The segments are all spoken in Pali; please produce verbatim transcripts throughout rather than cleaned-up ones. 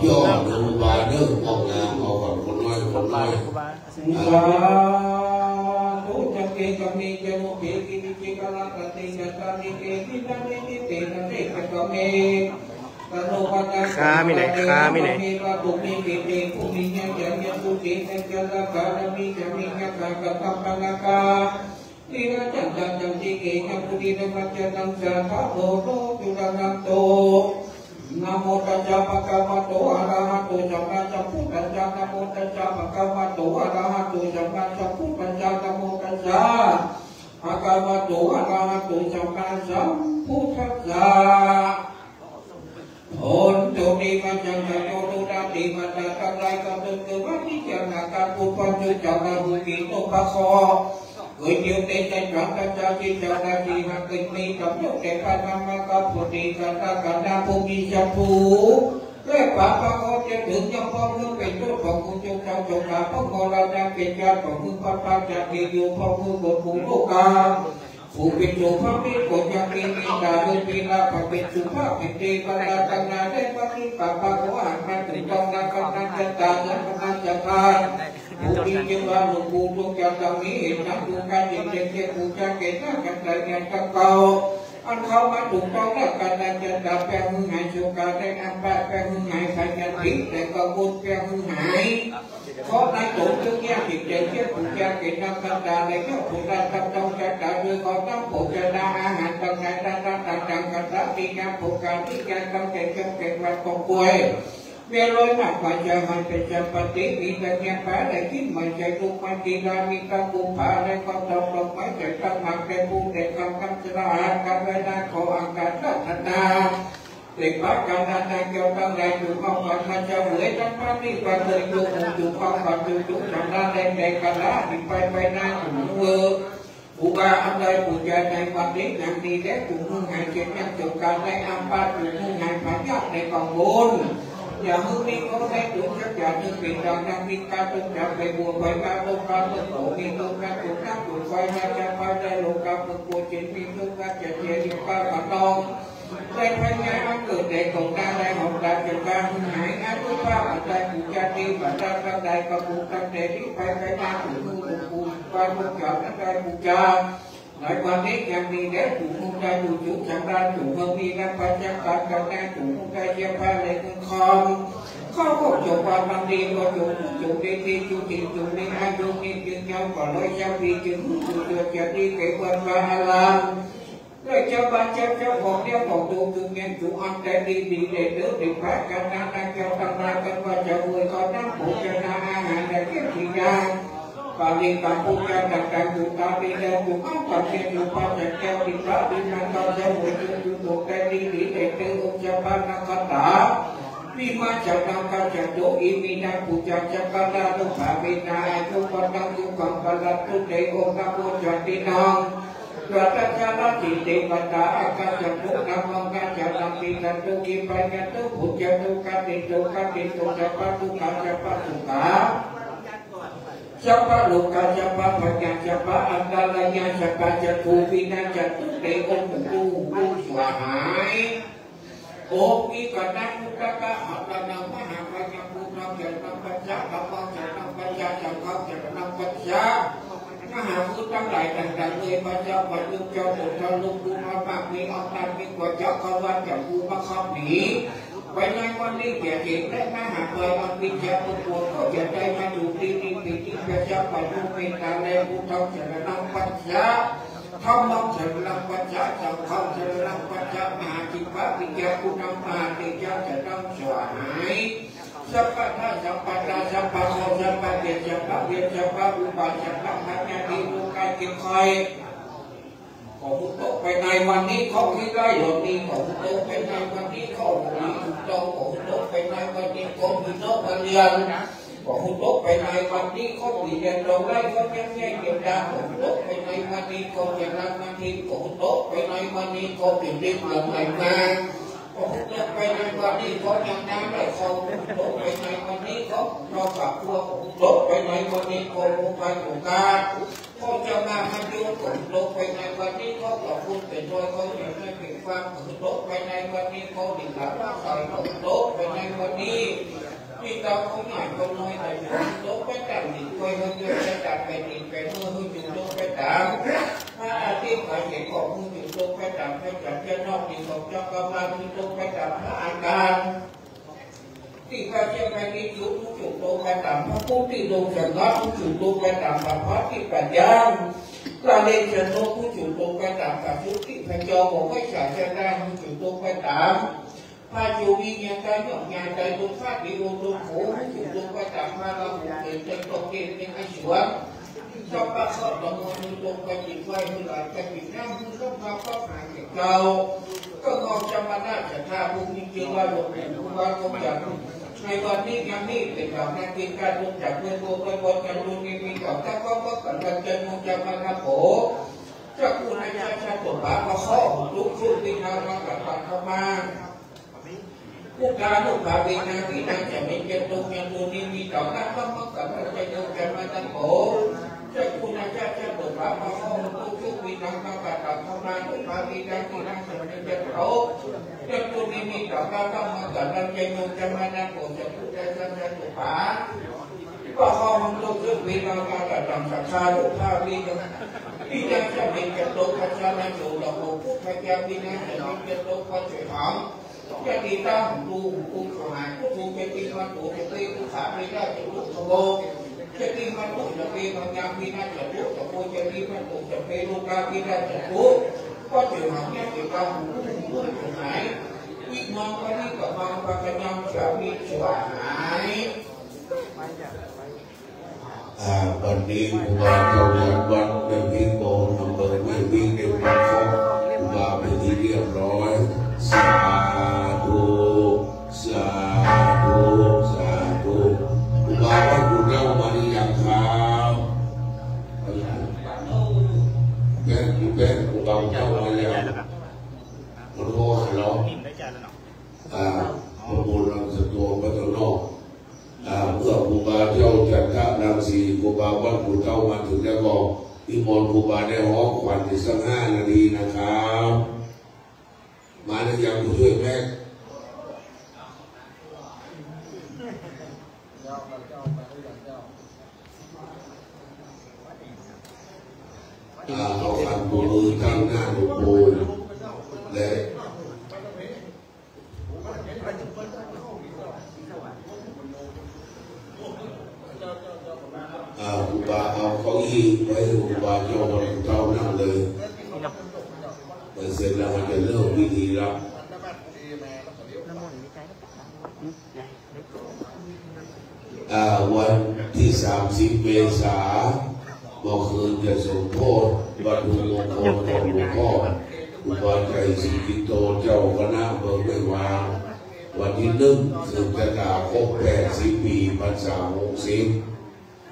ย่อดูบาเด้อ ห้องน้ำเอาก่อน คนน้อย คนน้อย สาธุ จักเกกะเม จะโนเปกิริเจกะละกะเต จะตานิเก ทิตานิเต นะเร จักกะเม ตะโนปัญญา ข้ามีไหน ข้ามีไหน เม ปะตุเม เกเต ภูมิญญา จะเม สุติ เม จะละกะละมิ จะ เม ญา กะกะกัมปะนะกะ Niraññāṇaṃ jantiṃ khīṇaṃ pudinaṃ pañcataṃ sādhavo lokuttaraṃ to. Namo tassa bhagavato arahato sammāsambuddhassa. Namo tassa bhagavato arahato sammāsambuddhassa. Namo tassa bhagavato arahato sammāsambuddhassa. โอนโตนิมัจจังกะโตตุระติมัตตาตังไรก็ตุนคือว่านิจังนาการปุปัญจุจาราหุกิโนปะโคเกิดเดียวเตจังกังกัจจาจิจาราจีหักเกิดมีกับโลกแต่พระนามกับปุติกันตะกันนาภูมิจักภูและปะปะโอจะถึงยังพ่อเมื่อเป็นโลกของคุณจงเจ้าจงลาพ่อมรณะเป็นญาติของคุณพระพาจากที่อยู่พ่อเมื่อบนภูโลกา ภูมิโสภะเมโกจักเกเมตตาเมตตาภะเมสุภะเมเตปะตาตังนาเรปะติปะปะโวหังมาตุตองนาคันนาจัตตาสังคณาจัตตา ภูมิเจวานุภูตุจัตตามิเหตุนั้นภูกาจิตเตเจภูจาเกนากันตาญาตะเกา อันเข้ามาถูกต้องแล้วกันนาจัตตาแปลงมือหายโศกาได้อันปะแปลงมือหายพยาธิแต่ก็บุญแปลงมือหาย เพราะในสงฆ์จึงแยกจิตใจเชื่อผู้ยากเข็ญนักขันตาในยอดผู้ได้ทำต้องจัดการโดยขอตั้งโภชนาอาหารต่างๆนานาต่างๆกันสักทีนะผู้การที่ยากต้องใจจงเก่งวันของป่วยเวรร้อยหนักกว่าจะหายเป็นจำปาติมีแต่เมียแพ้ได้กินไม่ใช่ลูกมาตีรามีตาบุพาและก็ตกลงไม่ใช่ตั้งหมากแต่ผู้แต่คำคำสลาหากันไว้นาขออาการรัตนา เด็กวัดกันนานาเจ้าทั้งหลายถูกเอาฝันมาเจ้าเหวยทั้งพระนิพพานเลยถูกถูกเอาฝันถูกถูกทำหน้าแดงแดงกันละที่ไปไปหน้าถูกเวอร์อุบาอันใดปูจาในวันนี้อย่างนี้และถูกมือหายเจ็บยังจบการได้อัมปาถูกมือหายพยาธิในกองบุญอย่ามือนี้ก็ได้ถูกจักอย่านึกเป็นดังนั้นมีการต้องจับไปบัวไปมาต้องการต้องโตมีต้องการถูกนักถูกไฟมาจะไปได้ลงการฝึกโกจินมีต้องการจะเจริญก้าวขันน้อง ได้พญาอันเกิดในกองดาได้หอมดาเกิดการหายอานุภาพอันได้ปูจาตีบรรดากันได้กระปุกตั้งแต่นี้ไปไปมาถึงมือหลวงปู่ปานพระเจ้านั้นได้ปูจาในวันนี้ยังมีแด่ผู้มุงได้อยู่จุดสังดานอยู่เมืองนี้และพระเจ้าการกันได้ถูกมุงได้เยี่ยมพระเลยเมืองคอมข้อพวกจบวันมันดีก็อยู่ผู้อยู่ในที่จุติอยู่ในอายุนี้จึงยาวกว่าร้อยเจ้าปีจึงผู้อยู่เกิดจะดีเกิดวันวาอาราม ด้วยเจ้าบ้านเจ้าเจ้าของเนี่ยของตัวคือเงินถูกอันแต่ดีดีเด็ดเดือดเด็ดพระกันนานาเจ้าตำรากันว่าจะรวยก็นั่งโภชนาอาหารแต่เที่ยงที่ยางปาลีกับปูจาต่างๆอยู่ตามนี้แล้วอยู่ข้างกับเมียอยู่พระจันทร์แก้วติดพระดินมันก็จะรวยอยู่อยู่ตกแต่ดีดีเด็ดเดือดองค์เจ้าบ้านนักขัตตาวิมาจักนังกัจจโตอิมินาปูจาจักรรานุภาเวนาอายุวันนังอยู่ของปรัตตุเตโอนะโมจันตินัง Ratanattayena devatā āgacchantu, namo rājānampi dantu, kripayantu bhunjantu, khantītu khantītu, sabbadukkha sabbasukha, sabbarogā sabbabhayā, sabba antarāyā, sabba cakkhu vinassantu, te hontu swaha. โอม Ikanamudaka Haranam Mahākayaṃ Buddhaṃ saraṇaṃ gacchāmi, Dhammaṃ saraṇaṃ gacchāmi, Saṅghaṃ saraṇaṃ gacchāmi. มหาบุรุษทั้งหลายต่างๆเลย พระเจ้าพายุเจ้าโอทะลุภูมิมากมีอำนาจยิ่งกว่าจักรวาลจักรวรรดิ ไปในวันนี้อย่าเห็นและมหาภัยอันเป็นเจ้าตัวก็อย่าได้มาอยู่ที่นี่ ปีนี้พระเจ้าพายุเมตตาและ Buddhaṃ saraṇaṃ gacchāmi, Dhammaṃ saraṇaṃ gacchāmi, Saṅghaṃ saraṇaṃ gacchāmi. มหาอิทธิปริยาคุณัง มหาเตจัง จะต้องสวาย สัพพะทาสัพพะตาสัพพะโรคสัพพะเวทสัพพะเวทสัพพะอุปาทสัพพะพยาธิโรคภัยเจ็บไข้ ขอให้ตกไปในวันนี้ ขอให้ได้หลอดนี้ ขอให้ตกไปในวันนี้ ขอให้ถูกต้อง ขอให้ตกไปในวันนี้ ขอให้ตกไปเรียน ขอให้ตกไปในวันนี้ ขอให้เรียนเราได้ ขอยังไงเรียนได้ ขอให้ตกไปในวันนี้ ขอจะรักมันที ขอให้ตกไปในวันนี้ ขอเปลี่ยนเรื่องใหม่มา ขอตกไปในวันนี้ ขอยังน้ำไหลคลอง ตกไปในวันนี้ ขอเราฝากตัว ตกไปในวันนี้ ขอลงไปตรงกลาง ขอจะมาพันยุ ตกไปในวันนี้ ขอขอบคุณเป็นร้อย ขออย่าให้เป็น ความฝนตกไปในวันนี้ ขอหลีกหลายว่าฝนตกไปในวันนี้ ที่เราเขาใหญ่เขาน้อยแต่ฝนตกไปตามหนึ่งคอยเขาเยอะไปตามไปติดไปเมื่อเขาอยู่ตกไปตามพระอาทิตย์เขาเห็นของเขาอยู่ตกไปตามพระจันทร์เจ้านอกดีของเจ้าก็มาอยู่ตกไปตามพระอาการ ที่พระเจ้าแผ่นดินอยู่ผู้จุดลงไปตามพระพุทธที่ลงสำนักผู้จุดลงไปตามพระพักตร์ที่ปัญญา พระเลชนกผู้จุดลงไปตามพระพุทธที่พระเจ้าบอกให้ศาสดาผู้จุดลงไปตามพระโยวิญญาณใจหย่อมยาใจลงธาตุดินลงลมโขผู้จุดลงไปตามพระราหูเกิดเป็นตกเกณฑ์เป็นอสุร สัพพะเคราะห์ทั้งมวลนี้จงไปจิตไว้ให้หลายไปจิตน้ำมือลงมาก็หายแก่เจ้า ก็งอกจำมานาจะฆ่าผู้มีเชื้อว่าหลวงปู่ครูบาอาจารย์ในวันนี้ยังนี้เป็นดอกนาทีการลงจากเมืองโบกไปบนจันทร์ลุนนี้มีดอกตะก้อก็กันวันจันทร์มงจันทร์มานาโขจักผู้ในชาติชาติตัวปาก็ข้อทุกข์ทุกข์ที่นำมากับปัตตมา Buddhānubhāvena vīnā ca me ca to ca to nimittā nāma maṅgalañca yo cāmanāpo. Cakkhunā ca cakkhupāmoho hotu suvinā maṅgaladdhammanubhāvena vīnā ca me ca to ca to nimittā nāma maṅgalañca yo cāmanāpo. Cakkhunā ca cakkhupā moho hotu suvinā maṅgaladdhammanubhāvena vīnā ca me ca to ca cāmanāpo. Buddhāya vīnā ca me ca to paccayaṃ ยะติตัง ดู ดู สหาย พุทโธ จะติมันโต จะเต ทุกขา เวทนา จะลุกขโม จะติมันโต จะเต มังยัง วินา จะลุกขโม จะติมันโต จะเต โลกา วินา จะลุก ก็เจอหาง ยะติตัง ดู ดู สหาย อิมัง ปะริกะมัง ปัจจยัง สามิ สวาหาย อ่า วันนี้ครูบาเจ้าวัด วัดแม่พิมพ์โบน อำเภอแม่พิมพ์ ได้ปรับเคราะห์ครูบาเป็นที่เรียบร้อย สาธุ สาธุ สาธุ ครูบาวัดกุเต้ามาหรือยังครับ แป้ง แป้ง ครูบาเจ้ามาหรือยัง ขอโทษ ฮัลโหล อ่า พระบุญรังสะดวกไปข้างนอก อ่า เมื่อครูบาเจ้าจันทรังสี ครูบาวัดกุเต้ามาถึงแล้วก็นิมนต์ครูบาได้ฮ้องขวัญอีกสักห้านาทีนะครับ มาหรือยังผู้ช่วยแพทย์ อ่า เอาขันโบกมือตั้งหน้าหลวงปู่และ อ่า ครูบาเอาเก้าอี้ไว้ให้ครูบาเจ้าวัดกุเต้านั่งเลย เสร็จแล้วมันจะเริ่มพิธีแล้ว อ่า วันที่สามสิบเมษา เมื่อคืนจะสมโภชวัตถุมงคลของหลวงพ่อ ครูบาไตรสุกิตโต เจ้าคณะเมืองแม่วาง วันที่หนึ่ง สืบชะตาครบแปดสิบปี พรรษาหกสิบ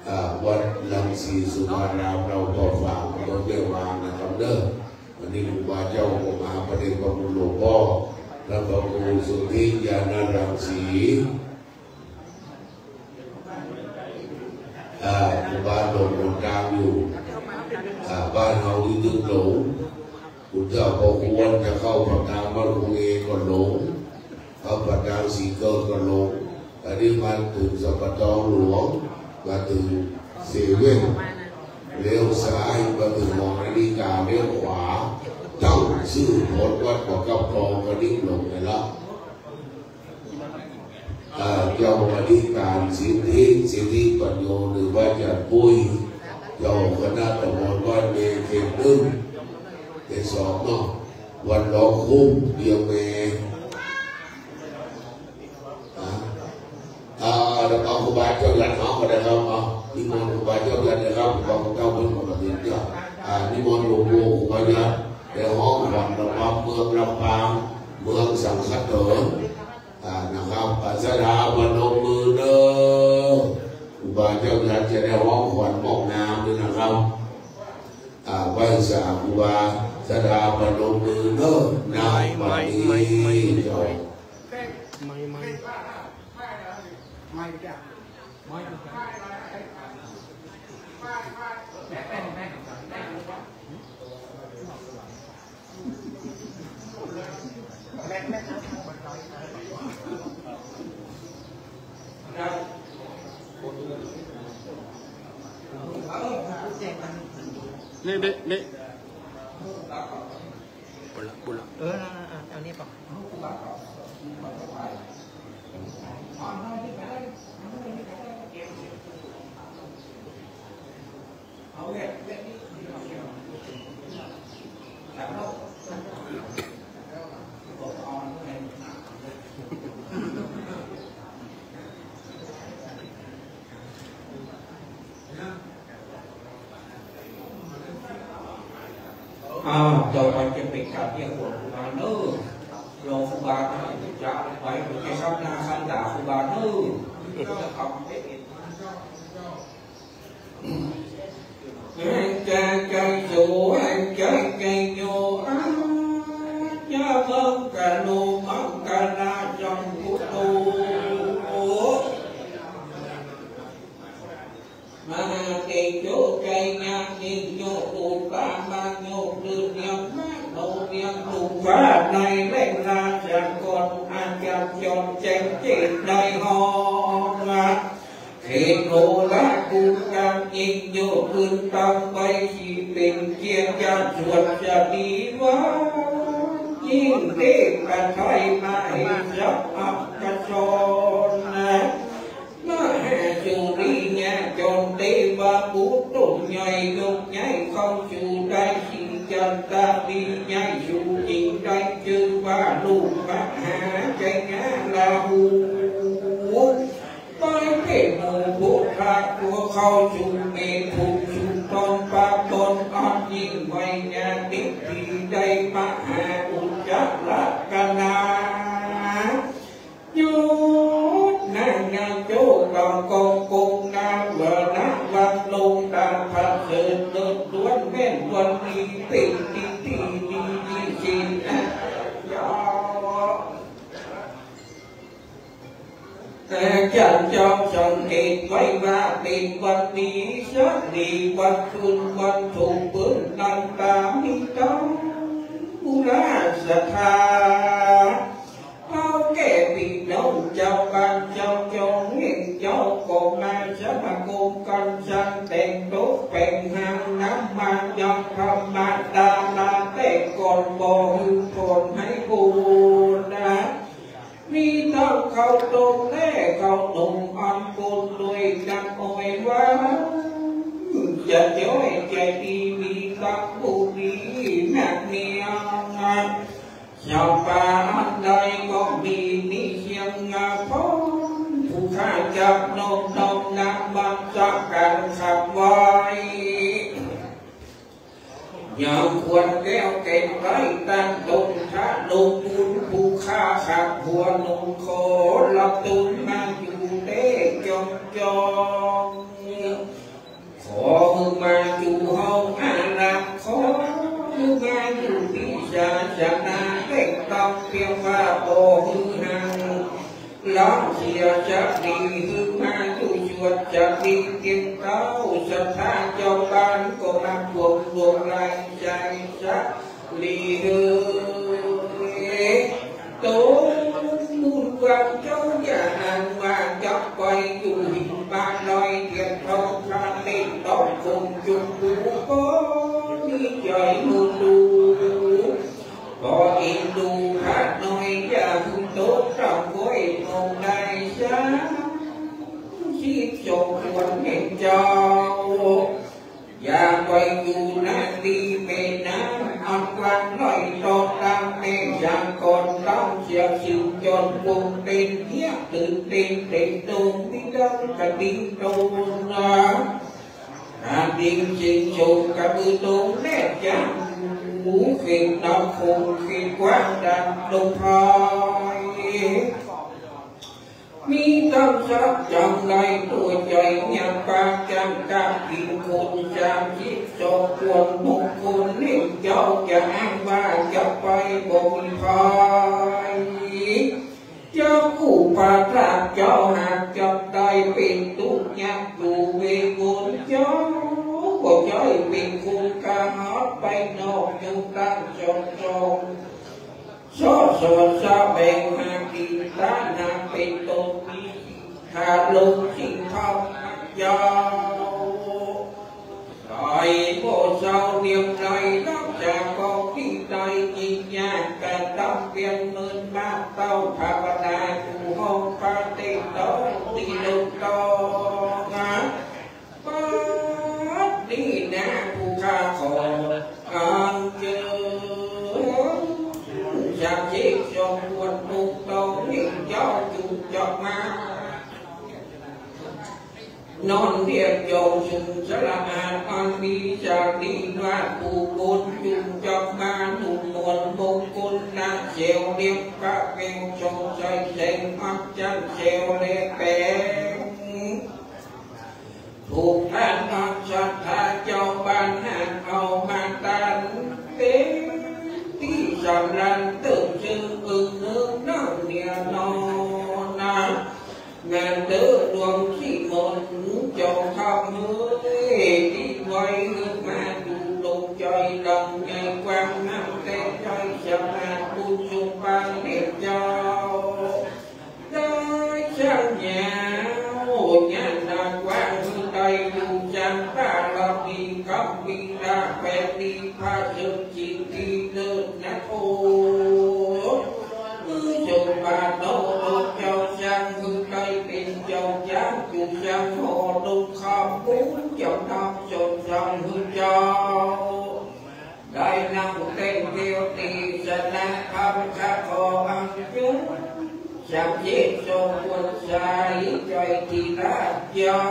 อ่า วัดรังสีสุภาราม เราก็ฝากเมืองแม่วางนะครับเด้อ วันนี้ครูบาเจ้าก็มาประเดชพระคุณหลวงพ่อ พระครูสุทธิญาณรังสี อ่า ครูบาหลงหนทางอยู่ อ่า บ้านเฮาที่ตึกหลง คุณเจ้าพอควรจะเข้าปากทางบ้านลุงเอก็หลง เข้าปากทางสีเกิดก็หลง อันนี้มาถึงสัมปทานหลวง มาถึงเซเว่น เลี้ยวซ้าย มาถึงหอนาฬิกา เลี้ยวขวา ตั้งชื่อโพสต์วัดบ่อกับคลองกระดิ่งหลงไปแล้ว อ่า เจ้าอธิการสิทธิ สิทธิปัญโญ หรือว่าอาจารย์ปุ้ย เจ้าคณะตำบลบ้านเมเขตหนึ่ง เขตสองเนาะ วันล้อคุ้มเดียวเม อ่า อ่า แล้วก็ครูบาเจ้ายันเนาะ ก็ได้ครับ เอา นิมนต์ครูบาเจ้ายันนะครับ ครูบาเจ้าเพิ่นปกติเนี่ย อ่า นิมนต์หลวงปู่ครูบายัน ได้ฮ้องขวัญระบำเมืองลำปาง เมืองสังขะเถิน อ่า นะครับ อ่า ศรัทธาพนมมือเด้อ ครูบาเจ้ายันจะได้ฮ้องขวัญมอบนามด้วยนะครับ อ่า ไหว้สาครูบา ศรัทธาพนมมือเด้อ ณ บัดนี้เจ้า ไม่ ไม่ ไม่จ้ะ ไม่ ไม่ เด็กเด็ก บุญละบุญละ เออเอาเอาเอานี่ก่อน อ้าว ต่อไปจะเป็นการเรียกขวัญครูบาเนอะ รอครูบาหน่อย จะไปจะทำหน้าทำตาครูบาเนอะ จะทำให้เป็น Ca ca so ca ca yo a ca maṅgalo maṅgalasambuddho. Mahātejo jayasiddhi yo upamāyo suryamanodaya. ในแหล่งราชากรอาจารย์จอมแจ้งเจตในห้อง เทพโหราภูกรรมยิ่งยกขึ้นตั้งไว้ที่เป็นเกียรติยศส่วนจะดีว่า ยิ่งเทพไทยมเหสกอักษรนะ มหาสุริยะจอมเทวบุตรต้นใหญ่ยกใหญ่เข้าสู่ได้ที่จันตาดีใหญ่สู่จริงได้ชื่อว่าลูกมหาชัยราหู ไปเป็นหมู่พุทธะตัวเข้าสู่เมถุนสู่ตนปะตนอันยิ่งไวยาฤทธิ์ที่ได้มหาอุจจาระกนา ยศนางงามโจ้กองกงกงนางวรวังลงตาประเสริฐเลิศล้วนแม่นวันนี้เป็นที่ที่ดีที่สุดนะ อาจารย์จอมสังเกตไว้ว่าเป็นวันดีสักดีวันคืนวันถูกปืนนันตามิตรบุราสถา เอาแก่พี่น้องเจ้าบ้านเจ้าจองเห็นเจ้าก็มาสมาคมกันสร้างแต่งโต๊ะแต่งห้างน้ำมันยังธรรมดามาแต่ก่อนบ่หือผลให้บูนะ มีทั้งข้าวต้มแล่ข้าวหนมอันปนด้วยน้ำอ้อยหวาน จะจ้อยใจดีมีทั้งผู้ดีนักเนียง ชาวป่าอันใดก็มีมีเชียงงาพร้อม ผู้ข้าจับนมนมนำมันสักการขับไว้ ยามควรแก้วแก่งใกล้ตั้งตนทะลงบุญผู้ข้าขับหัวหนุ่มขอรับตุนมาอยู่เต้จงจอง ขอให้มาอยู่ห้องอารักษ์ ขอให้มาอยู่พิศาสนาเร่งต้องเพียงว่าโอหือหัง ร้องเสียจะดีหือมาอยู่ชวนจะดีเพียงเต้าศรัทธาเจ้าบ้านก็มาบวงดวงไล่ใจสักดีหือ โตบุญวังเจ้าอย่าหันว่าจะไปอยู่หินบ้านลอยเทียนทองพระเล่นต้องคงจุงดูก็มีใจมือดู ก็เอ็นดูพระน้อยอย่าคุณโตต้องไว้มองได้สักสิบสองควรเห็นเจ้า อย่าไปอยู่นาดีแม่น้ำอันกว้างลอยตองตามแม่อย่างก่อนต้องเสียสิ่งจนปงเป็นเนี้ยตื่นเต้นเต็มตรงมิดังกระดิ่งตรงนะ อาดิงสิงโฉกกระบือตรงแรกยังหมูเข่งนอกคงเข่งกว้างดังลงพลอย มีต้นทรัพย์จำไรตัวใจยังปากจำกากินคนจามยิบสองควรมงคลเล่นเจ้าจะอ้างว่าจะไปบ่มีภัย เจ้าผู้ประทับเจ้าหากจำได้เป็นทุกข์ยากอยู่เววนเจ้า ก็ใช้เป็นคนกาหาไปนอกอยู่ตั้งจองจอง สอดสอดแสวงหากินฐานะเป็นตนมีฐานะลงสิ่งทำยาว ต่อย โอ้เจ้าเนียมใจรักษาของที่ใจยิ่งยาก กระทำเพียรเมินมาเต้าภาวนาอยู่ห้องพระเตโตติลุกโตนะ ปัดนี้นะผู้ข้าขออัญเชิญ จากที่ทรงควรปกต้องให้เจ้าจุงจอกมา นอนเรียกเจ้าซึ่งสละอาดอันมีจารีว่าผู้คนจุงจอกมานุ่มนวลมงคลนะเซลเรียกพระแก้วทรงใส่แสงอันจันทร์เซลและแปง ถูกทานอันศรัทธาเจ้าบ้านหันเอามาทานเป็นที่สำราญเติมซึ่งอึ้งเนืองนั่งเนี่ยนอนนะ งานเดินดวงที่มนต์เจ้าคำเอ้ยที่ไว้มาดูลงใจลำไยความงามแต่ใจสมาบุญสุปาเนตเจ้า ได้ช่างยาวญาณกว้างได้ดูจังตาลมีคำมีลาแปดดีพระเสริมจิตดีเลิศนะโอ มือเจ้าบาทโนเจ้าช่างหือได้เป็นเจ้าจ้างจุช่างหอลงคำบุญเจ้านำจนช่างหือเจ้า ได้นำเต็มเดียวตีชนะคำขะขออังจุสังเยชงควรใสใจที่ราชเจ้า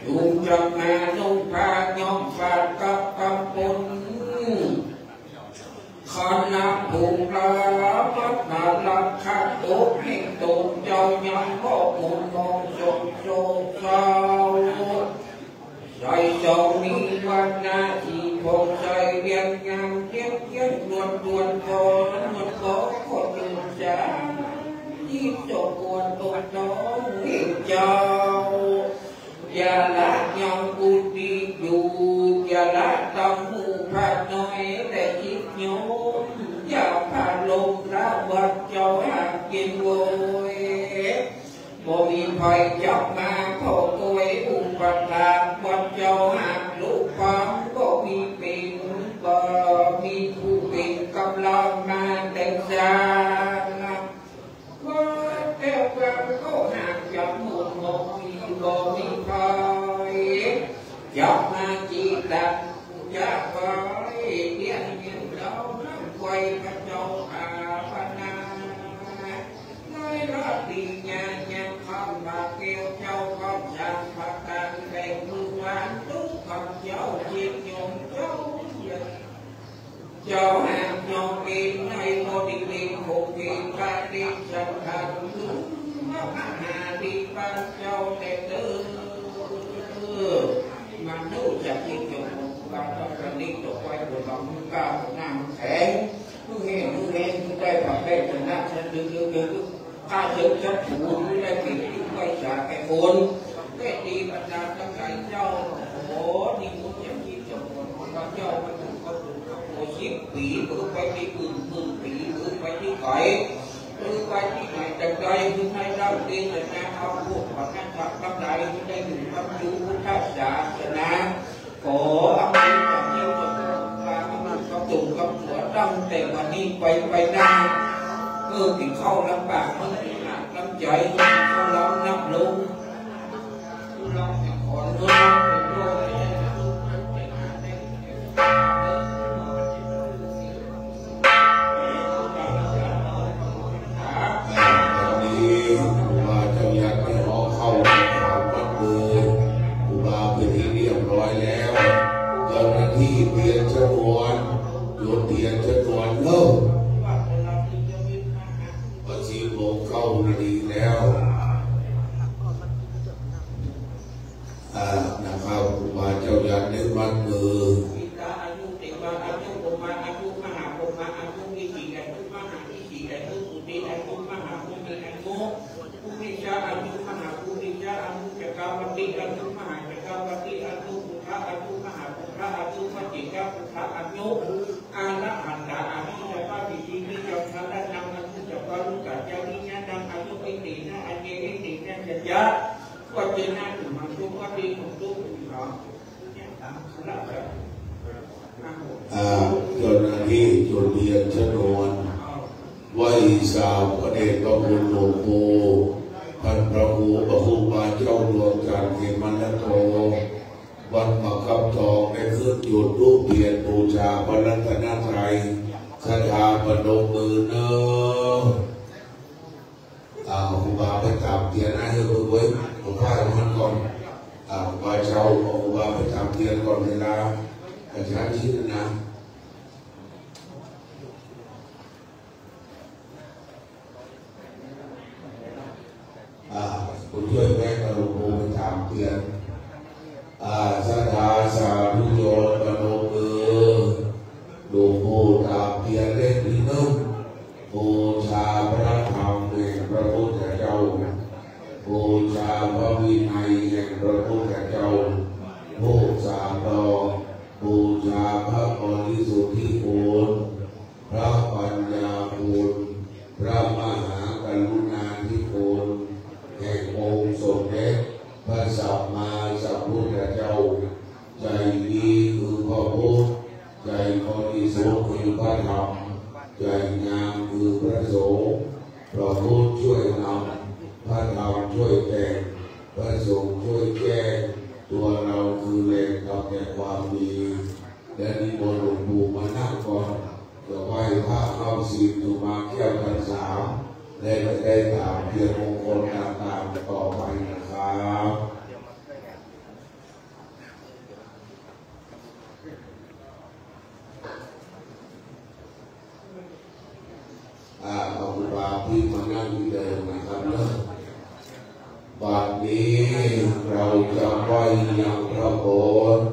จุงจอกมานุ่งผ้าย้อมฝาดกับกำปุล คณะผู้กล้าพัฒนาลักขัดอกแห่งตนเจ้ายังมอบหนุนมองทรงโชคเศร้า ใส่ทรงมีวันนาที่ผ่องใสเรียงงามเทียบเทียบนวลตวนพรนวลขอขอเดินจาที่สมควรตกต้องเจ้า อย่าละยังบุญดีอยู่ อย่าละตำหมู่พระน้อยและยิบโยม อย่าพาลมละวัดเจ้าหากเย็นโวย บ่มีภัยจับมาขอโกยอุปถากวัดเจ้าหากลูกฟังบ่มีเป็นบ่มีผู้เป็นกำลังมาแต่งสร้าง ว่าแต่ว่าก็หากจับหมู่บ่มีบ่มีภัยจับมาจีตัดจะไปเลี้ยงเลี้ยงเราทั้งไฟพระเจ้าอาปนา ในราตรีญายังคำว่าแก้วเจ้าก็จังประการแบ่งมือวานทุกคำเจ้าเจียงยงเจ้า เจ้าหากยอมเป็นในบริเวณของเวรกาเดชะธรรมหรือมหาดีปัญเจ้าแต่เดิม มนุษย์จะคิดจงมองการต้องการนี้ต่อไปบนบางมือกล้าบนหน้ามันแข็ง มือแห้งมือแห้งมือได้ผักได้ชนะฉันดึกดึกดึกข้าเชิญฉันถูมือได้เปลี่ยนที่ไหวสาแก่คนได้ตีบรรดาทั้งหลายเจ้า ขอนิมนต์อย่างที่เจ้าของพระเจ้ามาถึงพระองค์พระโพธิ์สิบปีเบิกไปที่อื่นหมื่นปีเบิกไปที่ไกลเบิกไปที่ไหนแต่ไกลคือให้ร่ำเรียนแต่นาเอาพวกปัญญาทั้งหลายที่ได้อยู่กับอยู่พุทธศาสนา ขออำนาจจากเจ้าจงมาอำนาจเขาจงกับหัวตั้งแต่วันนี้ไปไปหน้า เมื่อถึงเข้าลำบากเมื่อถึงหนักลำใจเขาลำนับลง วันนี้ครูบาเจ้ายัดให้น้องเข้าวัดเลยครูบาเป็นที่เรียบร้อยแล้ว เจ้าหน้าที่เตรียมชนวน โยนเทียนชนวนเนอะ พอสิบโมงเข้าพอดีแล้ว อ่า นะครับ ครูบาเจ้ายัดได้มัดมือ อายุเทวาอายุพรหมาอายุมหาพรหมาอายุฤๅษีอายุมหาฤๅษีอายุปุตติอายุมหาปุตติอายุ ภูมิชาอายุมหาภูมิชาอายุจักรวรรติอายุมหาจักรวรรติอายุพุทธาอายุมหาพุทธาอายุพระเจ้าพุทธาอายุ อรหันตาอายุสัพพะสิทธินิยมพระรัตนังอายุสัพพะลุกขจริยานังอายุเอเตนะอัญเยเอเตนะสัจจะวัจเจนะสุมังสุปฏิมุตตุสุขัง อ่า เจ้าหน้าที่จุดเทียนชนวน ไหว้สามพระเดชพระคุณหลวงปู่ ท่านพระครูพระครูบาเจ้าดวงจันทร์เหมรัตโต วัดหมากคำทอง ได้ขึ้นจุดธูปเทียนบูชาพระรัตนตรัย ศรัทธาพนมมือเนอะ อ่า ครูบาไปตามเทียนนะ เฮ้ย เว้ย ผมพามันก่อน อ่า ครูบาเจ้า เอาครูบาไปตามเทียนก่อน เวลากระชั้นชิดนะ อ่า คุณช่วยแม่กับหลวงปู่ไปตามเทียน อ่า ศรัทธาสาธุชนพนมมือ หลวงปู่ตามเทียนเล่มที่หนึ่ง บูชาพระธรรมแห่งพระพุทธเจ้า บูชาพระวินัยแห่งพระพุทธเจ้า ธูปสามดอก บูชาพระปริสุทธิคุณ พระปัญญาคุณ พระมหากรุณาธิคุณ แห่งองค์สมเด็จพระสัมมาสัมพุทธเจ้า ใจดีคือพระพุทธ ใจบริสุทธิ์คือพระธรรม ใจงามคือพระสงฆ์ พระพุทธช่วยนำ พระธรรมช่วยแต่ง พระสงฆ์ช่วยแจ้ง ตัวเราคือแหล่งกำเนิดความดี และนิมนต์หลวงปู่มานั่งก่อน เดี๋ยวไหว้พระเข้าศีลอยู่มาแก้วกันสาม และจะได้ตามเพียงมงคลต่างๆต่อไปนะครับ อ่า เอาครูบาพี่มานั่งที่เดิมนะครับเนอะ บัดนี้เราจะไหว้ยังพระโบสถ์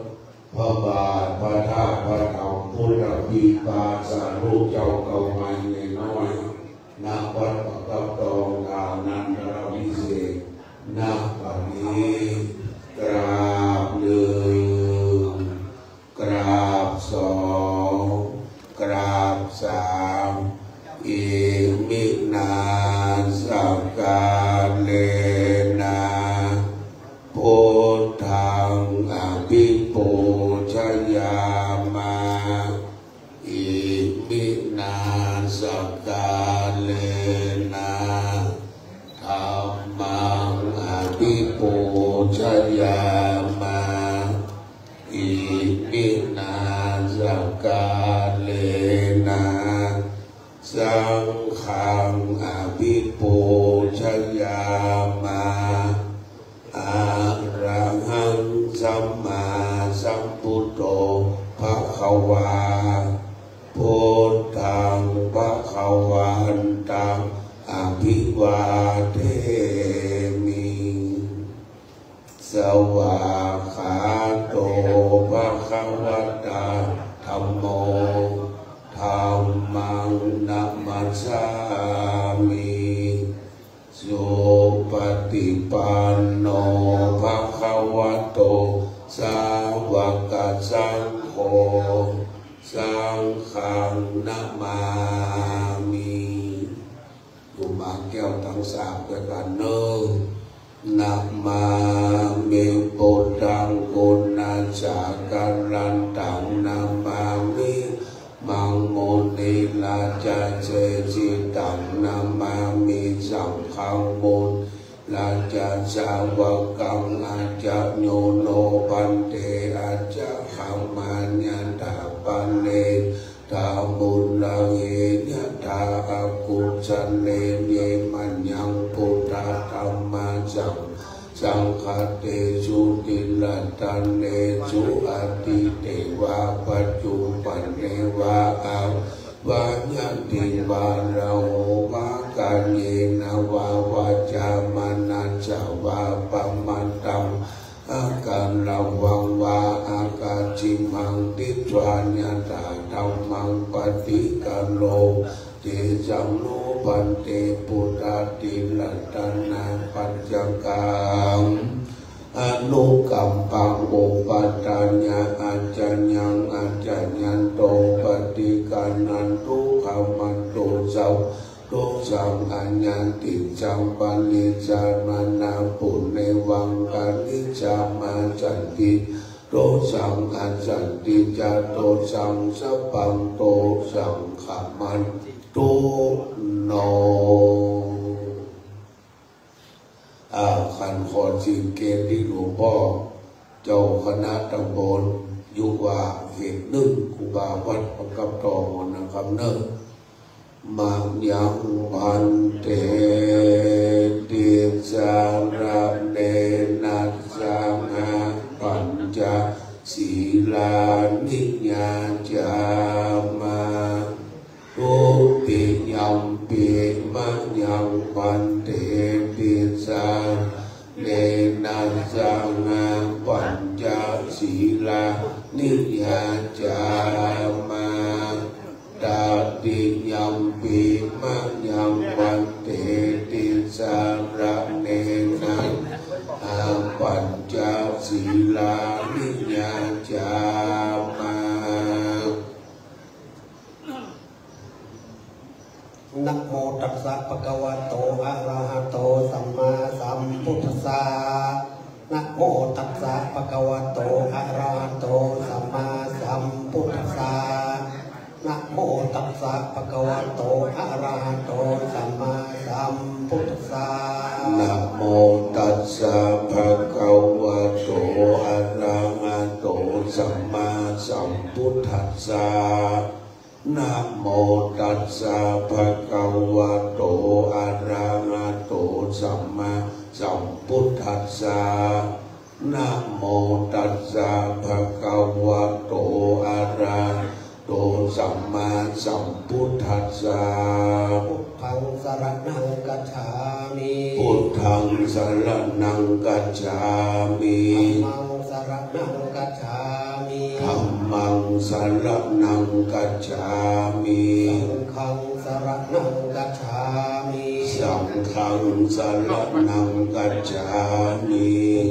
พระบาท พระธาตุ พระธรรม พุทธพิมพ์ พระสาธุเจ้าเก่าใหม่ในน้อย ณ วัดประทับทอง ทานันทรวิเศษก ณ บัดนี้ กราบหนึ่ง กราบสอง กราบสาม Iminā sakkārena buddhaṃ abhipūjayāma. Iminā sakkārena dhammaṃ abhipūjayāma. Iminā sakkārena saṅghaṃ abhipūjayāma. Arahaṃ sammāsambuddho bhagavā. Buddhaṃ bhagavantaṃ abhivādemi. Svākkhāto bhagavatā dhammo. Dhammaṃ namassāmi. Supaṭipanno bhagavato sāvakasaṅgho. Saṅghaṃ namāmi. กุมารแก้วทั้งสามด้วยกันเนอะ Namāmi buddhaṃ guṇasāgaraṃ, taṃ namāmi dhammaṃ munirājasesitaṃ, namāmi saṅghaṃ munirājasāvakaṃ. Ācāyo no bhante, ācāyamānāya pāṇi ṭhāmurahe yathā akusalena. Mayaṃ buddhadhammasaṅghaṃ saṅghatesu tiriyaññesu atīte va paccuppane va abyācati va raho va kāyena va vācāmanasā va pamāṇaṃ akāraṃ va akajjhimaṃ titvā yathādhammaṃ paṭikkaro. Tesaṃ no bhante buddhatiratanapaccakaṃ anukampaṃ upādāya ācāyaṃ ācāyanto paṭiggaṇhatu khamatu sav dosaṃ. Ayaṃ tisaṃ parisā manā punevaṃ karissāma santi dosaṃ khasanti ca dosaṃ sabbaṃ dosaṃ khamantu no. อ่า ขันขอศีลเกณฑ์ที่หลวงพ่อเจ้าคณะตำบลยุวาเขตหนึ่ง ครูบาวัดประกับตองนะครับเนอะ Mayaṃ bhante tisaraṇena saha pañca sīlāni yācāma. Dutiyampi mayaṃ bhante tisaraṇena saha pañca sīlāni yācāma. Tatiyampi mayaṃ bhante tisaraṇena saha pañca sīlāni yācāma. Namo tassa bhagavato arahato sammāsambuddhassa. Namo tassa bhagavato arahato sammāsambuddhassa. Namo tassa bhagavato arahato sammāsambuddhassa. Namo tassa bhagavato arahato sammāsambuddhassa. Namo tassa bhagavato arahato sammāsambuddhassa. Namo tassa bhagavato arahato sammāsambuddhassa. Buddhaṃ saraṇaṃ gacchāmi. Buddhaṃ saraṇaṃ gacchāmi. Dhammaṃ saraṇaṃ gacchāmi. Dhammaṃ saraṇaṃ gacchāmi. Saṅghaṃ saraṇaṃ gacchāmi. Saṅghaṃ saraṇaṃ gacchāmi.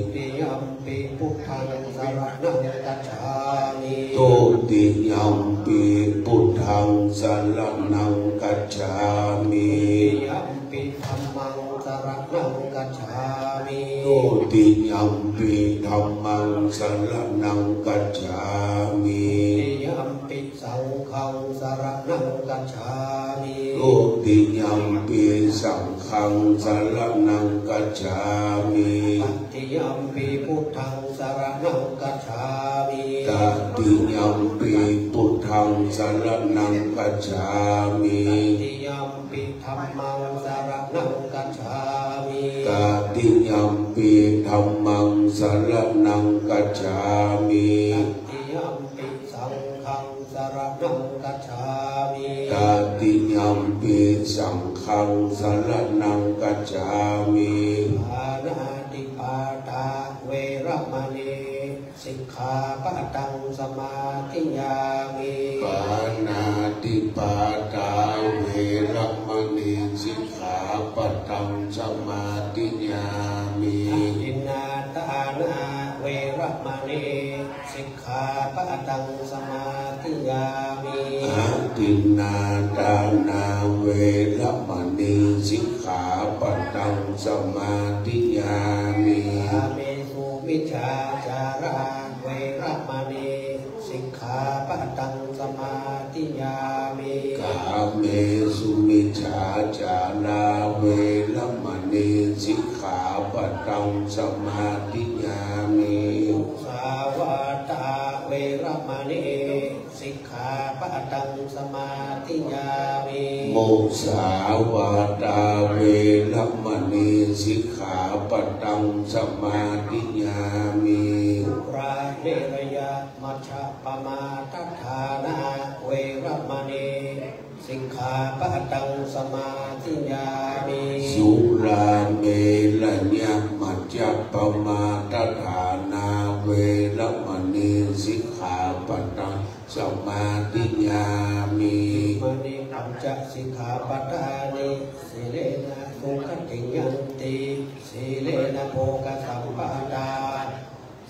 Dutiyampi buddhaṃ saraṇaṃ gacchāmi. Dutiyampi buddhaṃ saraṇaṃ gacchāmi. Dutiyampi dhammaṃ saraṇaṃ gacchāmi. Dutiyampi dhammaṃ saraṇaṃ gacchāmi. Dutiyampi saṅghaṃ saraṇaṃ gacchāmi. Dutiyampi saṅghaṃ saraṇaṃ gacchāmi. Tatiyampi buddhaṃ saraṇaṃ gacchāmi. Tatiyampi buddhaṃ saraṇaṃ gacchāmi. Tatiyampi dhammaṃ saraṇaṃ gacchāmi. Tatiyampi dhammaṃ saraṇaṃ gacchāmi. Tatiyampi saṅghaṃ saraṇaṃ gacchāmi. Tatiyampi saṅghaṃ saraṇaṃ gacchāmi. Pāṇātipātā veramaṇī sikkhāpadaṃ samādiyāmi. Pāṇātipātā veramaṇī sikkhāpadaṃ samādiyāmi. Adinnādānā veramaṇī sikkhāpadaṃ samādiyāmi. Adinnādānā veramaṇī sikkhāpadaṃ samādiyāmi. Kāmesu micchācārā veramaṇī sikkhāpadaṃ samādiyāmi. Kāmesu micchācārā veramaṇī sikkhāpadaṃ samādiyāmi. Musāvādā veramaṇī sikkhāpadaṃ samādiyāmi. Musāvādā veramaṇī sikkhāpadaṃ samādiyāmi. Surāmerayamajjapamādaṭṭhānā veramaṇī sikkhāpadaṃ samādiyāmi. Surāmerayamajjapamādaṭṭhānā veramaṇī sikkhāpadaṃ samādiyāmi. Imāni pañca sikkhāpadāni. Sīlena sugatiṃ yanti, sīlena bhogasampadā,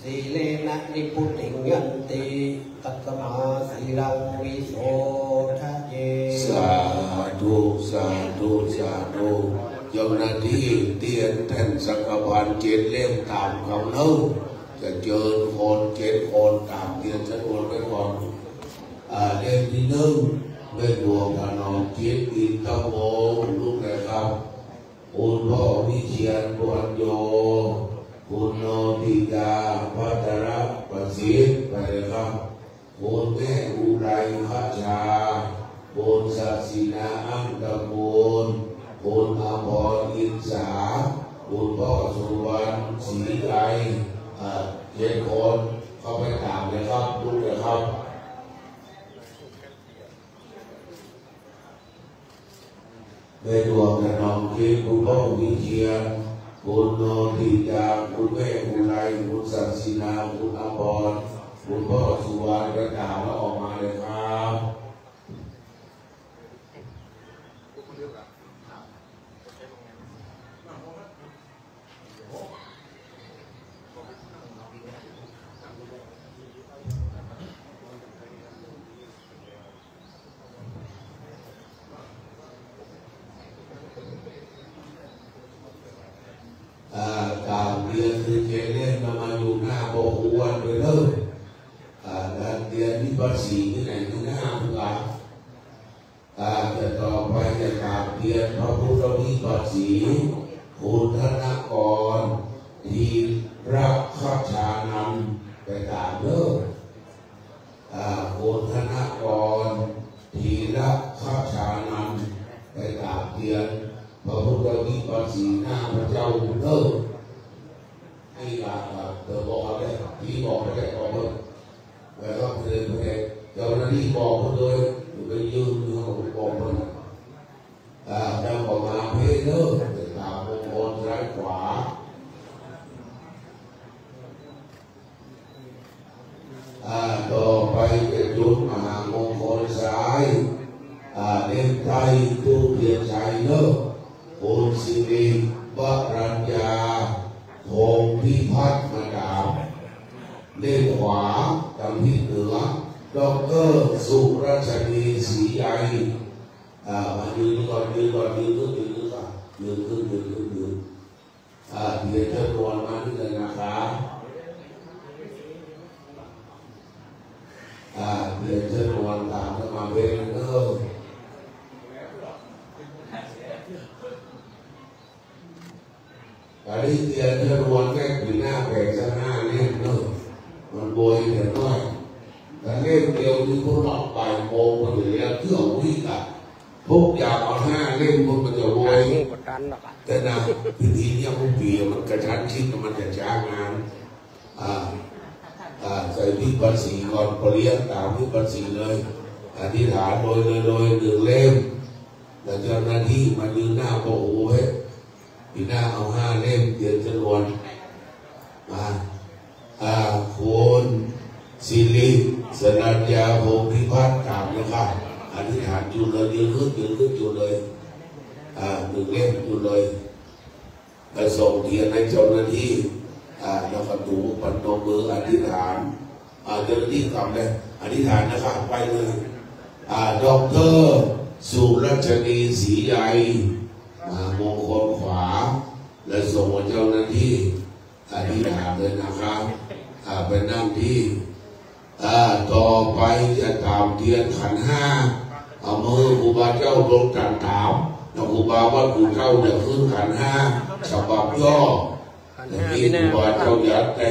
sīlena nibbutiṃ yanti, tasmā sīlaṃ visodhaye. Sādhu, sādhu, sādhu. เจ้าหน้าที่เตรียมแท่นสังฆทานเจ็ดเล่มตามเขาเนาะ จะเชิญคนเจ็ดคนตามเรียนเชิญคนไปก่อน อ่า เล่มที่หนึ่ง แม่หลวงถนอมจิต อินทวงศ์ ลูกแรกครับ คุณพ่อวิเชียร บัวโย คุณโนติยา พัทรประสิทธิ์ ไปเลยครับ คุณแม่อุไร พระชา คุณศาสินา อั้งตระกูล คุณอภร อินสา คุณพ่อสุวรรณ ศรีไกร อ่า เจ็ดคน เข้าไปตามเลยครับ ลุกเลยครับ แม่ดวงถนอมจิต คุณพ่อวิเชียร คุณโนติยา คุณแม่อุไร คุณศาสินา คุณอภร คุณพ่อสุวรรณ ไปตามแล้วออกมาเลยครับ อ่า ตามเรียนคือเจเล่นมามาอยู่หน้าบ่ฮู้วันไปเด้อ อ่า นักเรียนมีภาษีที่ไหนที่หน้าผู้หลาน อ่า จะต่อไปจะกราบเรียนพระพุทธวิปัสสี คุณธนกร ธีรคชานันท์ ไปตามเด้อ อ่า คุณธนกร ธีรคชานันท์ ไปกราบเรียนพระพุทธวิปัสสีหน้าพระเจ้าเด้อ ให้กราบ เธอบอกเขาได้ พี่บอกเขาได้ บอกเพิ่น แล้วก็เธอเจ้าหน้าที่บอกเพิ่นด้วย อยู่ไปยืนอยู่เขาบอกเพิ่น อ่า แล้วก็มาเพลเด้อ ตามมงคลซ้ายขวา อ่า ต่อไปจะจุดมหามงคลซ้าย อ่า เล่มใต้ธูปเทียนชัยเนอะ คุณสิริวรัญญา พงษ์พิพัฒน์ มาดาม เล่มขวา ทางทิศเหนือ ด็อกเตอร์ สุรัชนี ศรีใย อ่า มายืนก่อน ยืนก่อน ยืนขึ้น ยืนขึ้นก่อน ยืนขึ้น ยืนขึ้น ยืน อ่า เรียนเชิญชวนมาที่เลยนะครับ อ่า เรียนเชิญชวนตามกันมาเป็นเนอะ อันนี้เรียนเชิญชวนแม่ปีหน้าแบ่งสักห้าเล่มเนอะ มันโวยเดี๋ยวหน่อย แต่เล่มเดียวนี่พวกเราบ่ายโมงมันเหลือเที่ยววิ่งอ่ะ พวกอยากเอาห้าเล่มพวกมันจะโวย บ่ทันดอก แต่นะ พิธีเนี่ยพวกปีมันกระชั้นชิด มันจะช้างาน อ่า อ่า ใส่วิปัสสีก่อน ปริยัติตามวิปัสสีเลย อธิษฐานโดยเลย โดยหนึ่งเล่ม แล้วเจ้าหน้าที่มายืนหน้าโบโหไว้ ปีหน้าเอาห้าเล่มเตรียมจำนวน มา อ่า คุณสิริสรัญญา พงษ์พิพัฒน์ ตามนะครับ อธิษฐานจุดเลย ยืนขึ้น ยืนขึ้นจุดเลย อ่า หนึ่งเล่มจุดเลย ไปส่งเทียนให้เจ้าหน้าที่ อ่า แล้วก็ถูปนมมืออธิษฐาน อ่า เจ้าหน้าที่กลับเลย อธิษฐานนะครับ ไปเลย อ่า ด็อกเตอร์ สุรัชนี ศรีใย อ่า มงคลขวา และส่งให้เจ้าหน้าที่ อธิษฐานเลยนะครับ อ่า ไปนั่งที่ อ่า ต่อไปจะตามเทียนขันธ์ห้า เอามือครูบาเจ้าลงจันตาม แล้วครูบาวัดปู่เจ้าจะขึ้นขันธ์ห้า ฉบับย่อ ขันธ์ห้า อย่างนี้ พี่น้า ครูบาเจ้าจะได้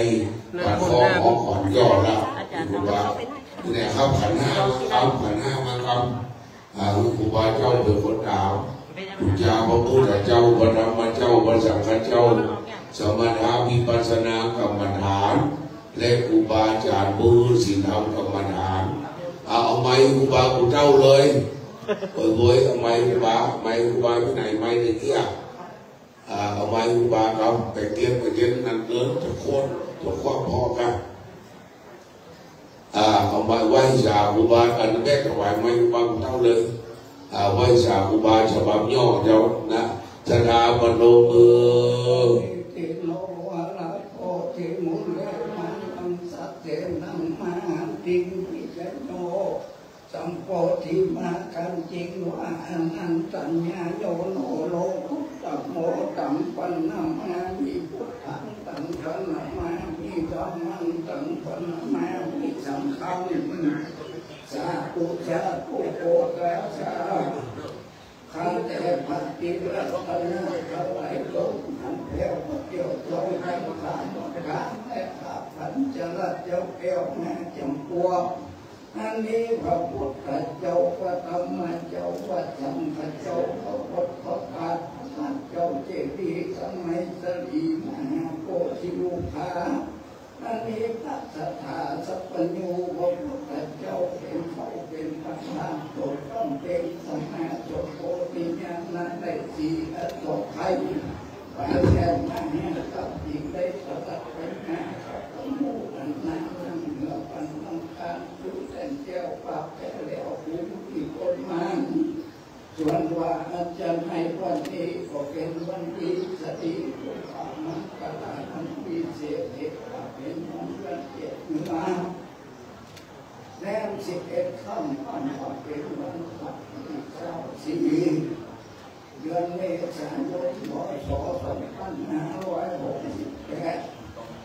หน้า ประคอง คนหน้า ของขวัญย่อแล้ว อาจารย์ ครูบา เนี่ยครับ ขันธ์ห้ามาครับ ขันธ์ห้ามาครับ อ่า ครูบาเจ้าเป็นคนตาม พระเจ้า พระพุทธเจ้า พระธรรมเจ้า พระสังฆเจ้า สมถะวิปัสสนากรรมฐาน และครูบาอาจารย์ผู้ศีลธรรมกรรมฐาน เอา เอาไม้ครูบาปู่เจ้าเลย โอ้ยโว้ย เอาไม้ครูบา ไม้ครูบาที่ไหน ไม้ในเตี้ย อ่า เอาไม้ครูบาเขาไปเตรียม ไปเตรียมนั่นเลย จะโค่น จะคว่ำพอกัน อ่า เอาไม้ไหว้สาครูบา อันแรกถวายไม้ครูบาปู่เจ้าเลย อ่า ไหว้สาครูบาฉบับย่อเจ้านะ สถาปนมมือ Iti lo arahato devaṃ mahāsaccena mahābhismāyo sambodhimāgañcitvā anaṅsaññāyo no lokuttamo taṃ paṇamāmi buddhaṃ taṃ paṇamāmi Dhammaṃ taṃ paṇamāmi saṅghaṃ. Sādhu sādhu okāsa. ข้าแต่พระติรัตนะทั้งหลาย ลงทั้งแถวพระเจ้าเจ้าทั้งสามข้างและข้าพันจรเจ้าแก้วห้าจำพวก อันนี้พระพุทธเจ้า พระธรรมเจ้า พระสังฆเจ้า พระโอษฐปาสกเจ้า เจดีย์สมัยสรีมหาโพธิลูกา อันนี้พระสัทธาสัพพัญญู พระพุทธเจ้าเป็นเจ้าเป็นประธาน โปรดต้องเป็นสมาสโพธิญาณได้สี่อสงไขย ปาแสนมหากับจิตได้สลัดปัญหากับหมู่อันนั้นนั่งเหนือปันต้องการรู้แจ้งแก้วปากแก้วแล้วผู้ที่คนมา ส่วนว่าอาจารย์ให้วันนี้ก็เป็นวันดีสดี ผู้ขามังคลาอันวิเศษเอกเป็นของวันเจ็ดเนื้อ แรมสิบเอ็ดค่ำ อันว่าเป็นวันพระที่เก้าสี่ เดือนเมษายน พ.ศ. สองพันห้าร้อยหกสิบแปด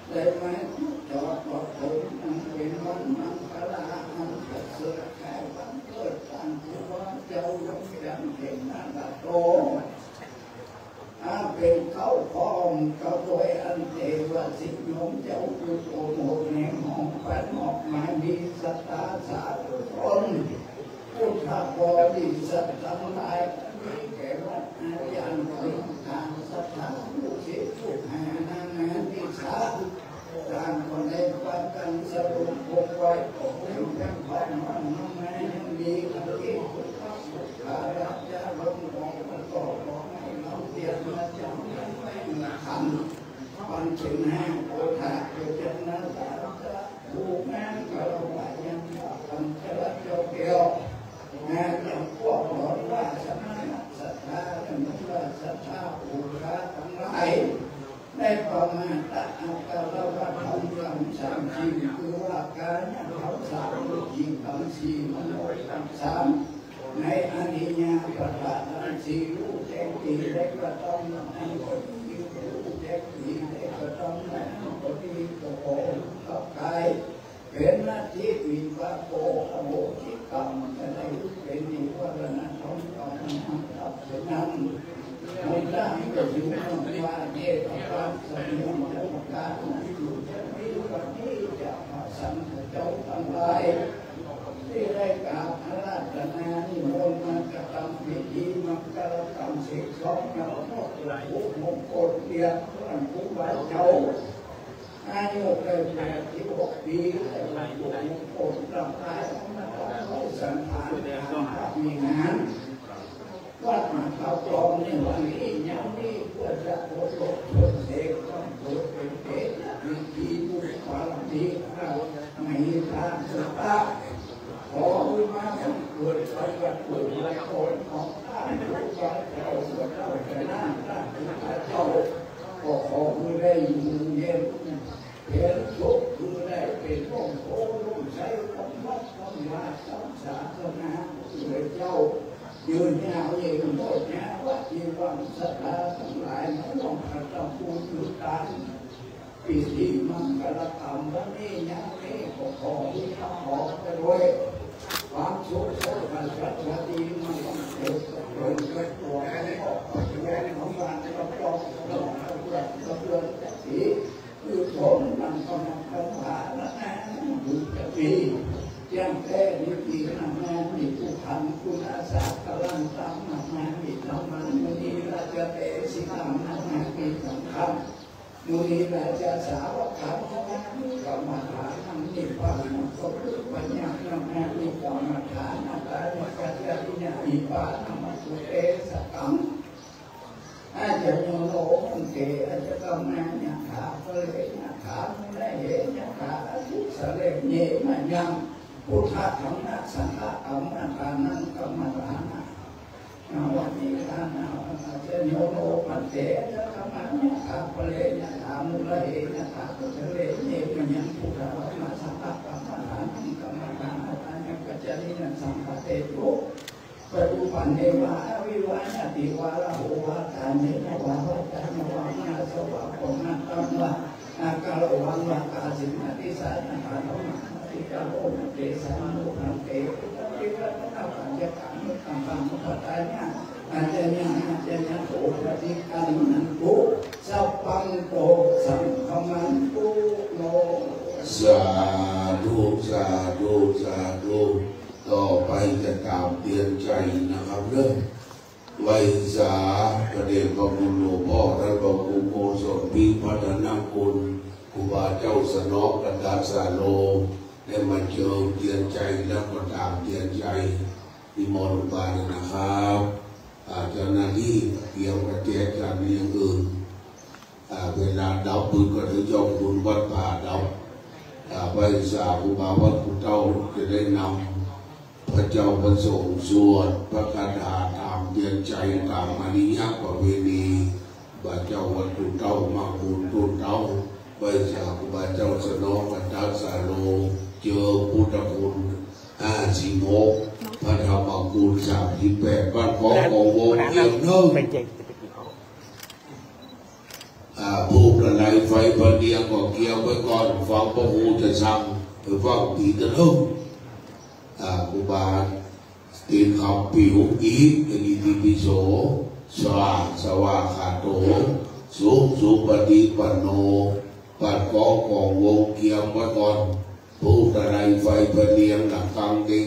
ได้มาจุดจอดประสงค์อันเป็นวันมังคลาอันประเสริฐ คล้ายวันเกิดท่านครูบาเจ้าหลวงจันทร์เถรนาถโต อาเป็นเก้าพร้อมกับโดยอันเทวสิโยมเจ้าอยู่โตโมแห่งห้องปันออกมามีศรัทธาสาธุชน พุทธบริษัททั้งหลาย มีแก่วัดอาจารย์ กรรมการ ศรัทธาลูกศิษย์ลูกหา นานานิสา ต่างก็ได้ประกันสรุปพบไว้ ก็เป็นเพียงความมั่นคงในยังดี อันที่พุทธสุขาราจาลงของประกอบของให้เราเตรียมมาจำไว้ในขันธ์ วันเพ็ญห้า โอทะเกิดจากนั้น ภูงานคารวะยังพระพันจรเจ้าแก้ว งานยังพวกหลอนว่าสมณะศรัทธาและมุนีศรัทธาผู้ข้าทั้งหลาย ได้ประมาทอักขระวะทำกรรมสามสิ่ง คือว่ากายกรรมสาม วจีกรรมสี่ มโนกรรมสาม ในอริยปฏิปทาทั้งสี่ รู้แจ้งดีได้กระทำนั้นก็ดี รู้แจ้งดีได้กระทำนั้นก็ดี ก็ขอกับกาย เป็นหน้าที่วิปากโก อโหสิกรรม จะได้เป็นนิวรณธรรม กรรมนั้นรับเท่านั้น หนทางก็อยู่เมืองว่าเนตรภาพเสมียน กรรมการอยู่จะมีวันนี้จะพระสังฆเจ้าทั้งหลาย ที่ได้กราบอาราธนานิมนต์มากระทำพิธีมังคลกรรมเสกสอง นำพระพุทธมงคลเรียกเพื่อนครูบาเจ้า อายุได้แปดสิบหกปี ได้บรรจุมงคลร่างกายของนักร้อยสังขาร พระวิหาร วัดมหาทองในวันนี้ ยังนี้เพื่อจะโปรดชนเสกต้องเกิดเป็นเทพ มีที่บุญบารมีพระมหิทาสุตะ ขอให้มาบังเกิดประวัติเกิดมาก่อนของข้าพเจ้า เจ้าเจ้าชนะราชเจ้า ก็ขอให้ได้อยู่เย็น เป็นสุข คือได้เป็นร่มโพธิ์ร่มไทร คำวัดคำวา คำศาสนา พระเจ้า ยืนยาวเย็นโมดยาวะ ที่วังศรัทธาทั้งหลาย มาร่วมกันทำบุญอุทิศพิธีมังคลกรรมวันนี้ ยามนี้ก็ขอให้ข้าขอไปด้วย ความสุขสวัสดิ์สวัสดี มาบังเกิดกับตนกับตัว กับครอบครัว ของบ้าน กับครอบครัว กับเพื่อนกับเพื่อน คือผมนั่งกำลังคำถามนะ ดูจะมี เจียงแท้นิตินามานิ ปุพังคุณาสา กำลังตามนามานิ ธรรมังมุนีราชเตสิกังนามานิ สังฆังมุนีราชสาวกังนามานิ กรรมฐานังนิพพานัง ก็คือปัญญานามานิ กรรมฐานาการนิกัจจาริยานิพพานัง มังคุเตสกัง อาจโยโน ภันเต อาจกรรมา ยะถา กะเล ยะถา มุระเห ยะถา อภิสะเร เย มะยัง พุทธะ ธัมมะ สังฆะ กรรมฐานัง กรรมฐานะ นาวะนิทานา อาจโยโน ภันเต อาจกรรมา ยะถา กะเล ยะถา มุระเห ยะถา กะเล เย มะยัง พุทธะ ธัมมะ สังฆะ กรรมฐานัง กรรมฐานะ อาจกรรมา ยะถา กะจาริยัง สังฆะเตตุ ปัจจุบันเนวะ อวิวาญาติวาระโหวาทาเนนะวา วาจานะวามะนะสะวา ปะมาทังวา Akaro vāna kāsiṃ atisāya kālo mahānatikaro mate sāno bhante upatikkhatapaññakaṃ uttamamaṃ upādāya ajjhayaṃ ajjhayato paṭikkannantu sabbanto saṅkamantu no. Sādhu sādhu sādhu. ต่อไปจะตามเตียนชัยนะครับเด้อ ไหว้สาพระเดชพระคุณหลวงพ่อท่านพระครูโกศลพิพัฒนกุล ครูบาเจ้าสนอ กันทสาโล ได้มาเจิมเตียนชัยแล้วก็ตามเตียนชัย นิมนต์ครูบาเลยนะครับ อ่า เจ้าหน้าที่เตรียมกระแจกันอย่างอื่น อ่า เวลาดับมือก็ถึงเจ้าคุณวัดป่าดับ อ่า ไหว้สาครูบาวัดภูเต้าจะได้นำ พระเจ้าประสงค์สวดพระคาถาตามเตียนชัยตามอริยประเพณี พระเจ้าวัดภูเต้ามาบุญต้นเต้า ไหว้สาครูบาเจ้าสนอ กันทสาโล เจิมพุทธคุณห้าสิบหก พระธรรมคุณสามสิบแปด บ้านของของวงเยี่ยมเนิ่ง อ่า ผู้กระไรไฟพระเนียงก็เกียมไว้ก่อน ฟังพระครูจะสั่ง ไปฟังผีตะลุง อ่า ครูบา ตินคำปิ๋ว อิ อิติปิโส สวา สวาคาโต สุ สุปฏิปันโน ปัดกองของวงเกียมไว้ก่อน ผู้กระไรไฟพระเนียงหลังกลางเต็ง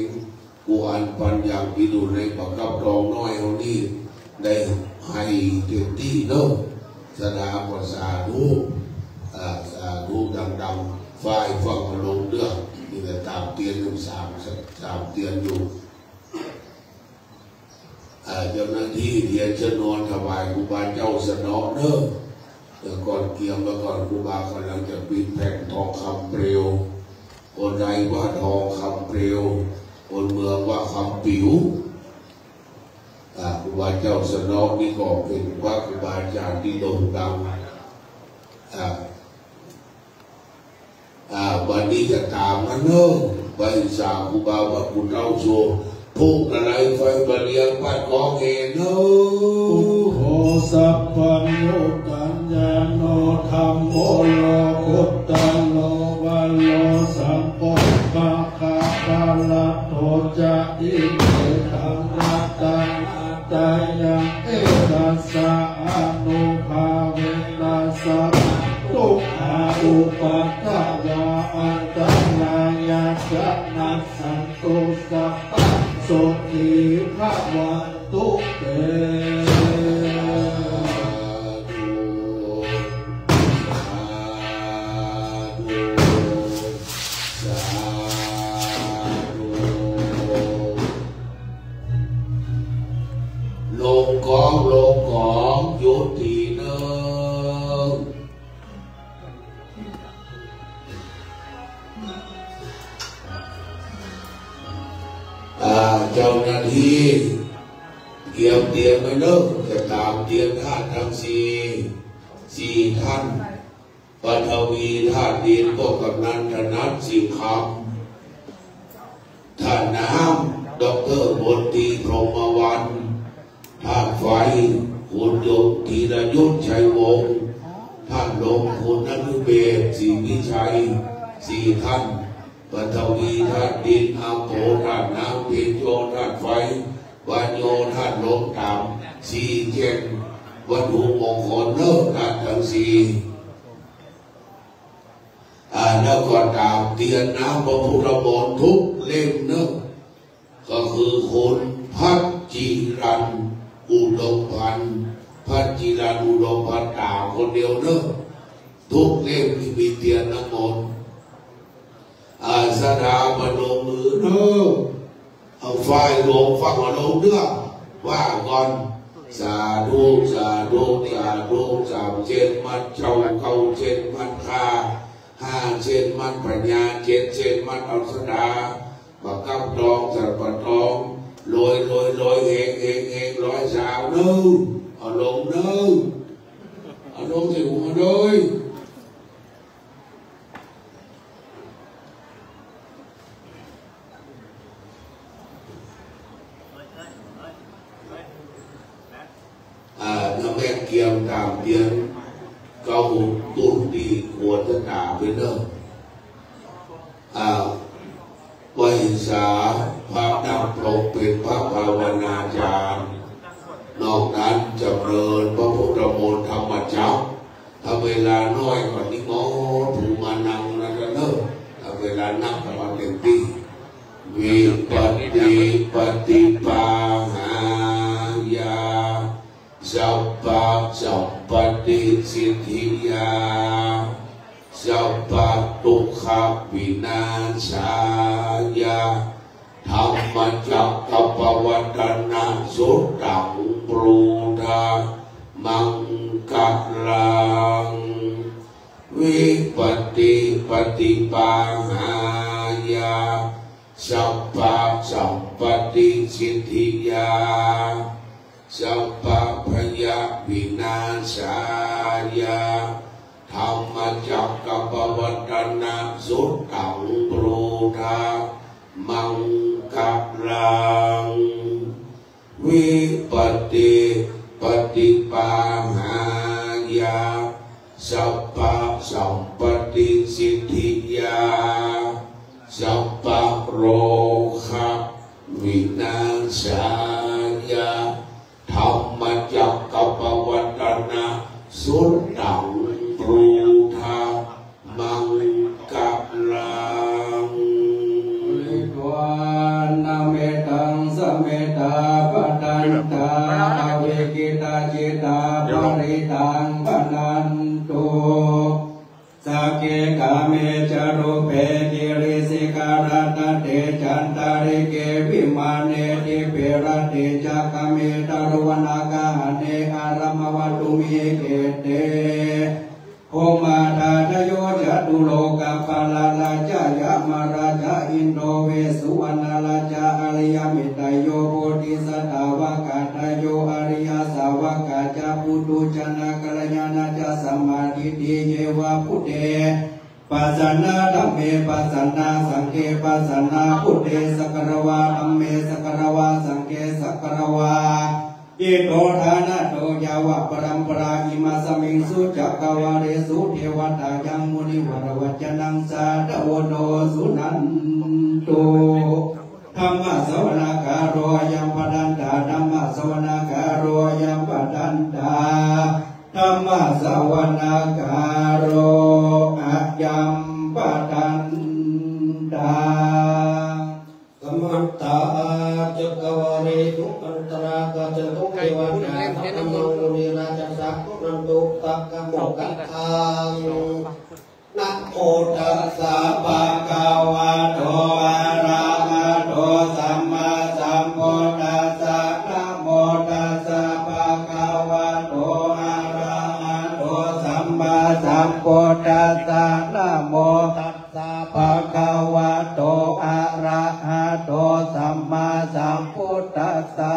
ผู้อันปันอย่างที่อยู่ในประกับดองน้อยเฮานี้ ได้ให้เต็มที่เนาะ สดาก็สาธุ อ่า สาธุดังๆ ฝ่ายฟังลงเรื่อง นี่แหละตามเตียนอยู่สาม สามเตียนอยู่ อ่า เจ้าหน้าที่เทียนชนวนถวายครูบาเจ้าสนอเนอะ เดี๋ยวก่อนเกียมแล้วก่อน ครูบากำลังจะปิดแผ่นทองคำเปลว คนไทยว่าทองคำเปลว คนเมืองว่าคำปิ๋ว อ่า ครูบาเจ้าสนอนี่ก็เป็นพระครูบาอาจารย์ที่โด่งดัง อ่า อ่า วันนี้จะตามกันเนอะ ไหว้สาครูบาวัดภูเต้าโชว์ ผู้กระไรไฟพระเนียงปัดกองแห่เนอะ Buddho sabbaññutañāṇo dhammo lokuttaro varo sammāsambuddho ca ikevaṃ ratanattayaṃ etassa ānubhāvena sabbantu mā upaddavā antarāyā ca nassantu sabbaṃ sukhī bhavantu te. Sādhu, sādhu, sādhu. ลงของ ลงของ หยุดทีหนึ่ง อ่า เจ้าหน้าที่เตรียมเตียงไว้เนอะ จะตามเตียนธาตุทั้งสี่ สี่ท่าน ปฐวีธาตุดิน พวกกำนันถนัด สิงห์คำ ธาตุน้ำ ด็อกเตอร์มนตรี พรหมวรรณ ธาตุไฟ คุณยง ธีรยุทธ ชัยวงศ์ ธาตุลม คุณอนุเบศร ศรีวิชัย สี่ท่าน ปฐวีธาตุดิน อาโปธาตุน้ำ เตโชธาตุไฟ วาโยธาตุลม ตามสี่เช่น วัตถุมงคลเนอะ ธาตุทั้งสี่ อ่า แล้วก็ตามเตียนน้ำพระพุทธมนต์ทุกเล่มเนอะ ก็คือคุณพัชจิรัน อุดมพันธ์ พัชจิรัน อุดมพันธ์ ตามคนเดียวเนอะ ทุกเล่มที่มีเตียนน้ำมนต์ อ่า ศรัทธาพนมมือเนอะ เอาฝ่ายหลวงฟังอารมณ์เด้อ ว่าก่อน สาธุ สาธุ สาธุ สามเช่นมัดเจ้า เก้าเช่นมัดข้า ห้าเช่นมัดพญา เจ็ดเช่นมัดเอาสดา บักกับตอง สัตว์ปะตอง รวย รวย รวย เฮง เฮง เฮง ร้อยสาวเนอะ เอาลงเนอะ เอาลงใส่หัวเลย อ่า น้ำแม่เกียงตามเตียน เก้าหกตุ่นดี โห ทนาไปเนอะ อ่า ไหว้สาพระดำรงเป็นพระภาวนาจารย์ นอกนั้นจำเริญพระพุทธมนต์ธรรมจักร ถ้าเวลาน้อยกว่านี้หมอผู้มานั่งนะเนอะ ถ้าเวลานักก็มาเต็มที่ Vipattipaṭibāhāya sabbasampattisiddhiyā sabbadukkhavināsāya dhammacakkappavattana suttaṃ brūtha maṅgalaṃ. Vipattipaṭibāhāya sabbasampattisiddhiyā sabbabhayavināsāya dhammacakkappavattana suttaṃ brūtha maṅgalaṃ. Vipattipaṭibāhāya sabbasampattisiddhiyā sabbarogavināsāya dhammacakkappavattana suttaṃ brūtha maṅgalaṃ. Paritvāna mettaṃ samettā bhadantā avikkhittacittā parittaṃ bhaṇantu. Sagge kāme ca rūpe girisikharataṭe cantalikkhe vimāne dīpe raṭṭhe ca gāme taruvanagahane arāmavaṭṭhumi khette bhummādaɗayo catulokapālā rājā yamarājā indo vessuvaṇṇarājā ariyametteyyo bodhisattāva āgatāyo ariyasāvakā ca puthujjanakalyāṇā ca sammādiṭṭhi ye ca buddhe pasannā dhamme pasannā saṅghe pasannā buddhe sagāravā dhamme sagāravā saṅghe sagāravā ito ṭhānato yāva paramparā imasmiṃ su cakkavāḷesu devatā yaṃ munivaravacanaṃ sādhavo no suṇantu. Dhammassavanakālo ayambhadantā. Dhammassavanakālo ayambhadantā. Dhammassavanakālo ayambhadantā. Samantā cakkavāḷesu atrāgacchantu devatā saddhammaṃ munirājassa suṇantu saggamokkhadaṃ. Namo tassa bhagavato arahato sammāsambuddhassa. Namo tassa bhagavato arahato sammāsambuddhassa. Namo tassa bhagavato arahato sammāsambuddhassa.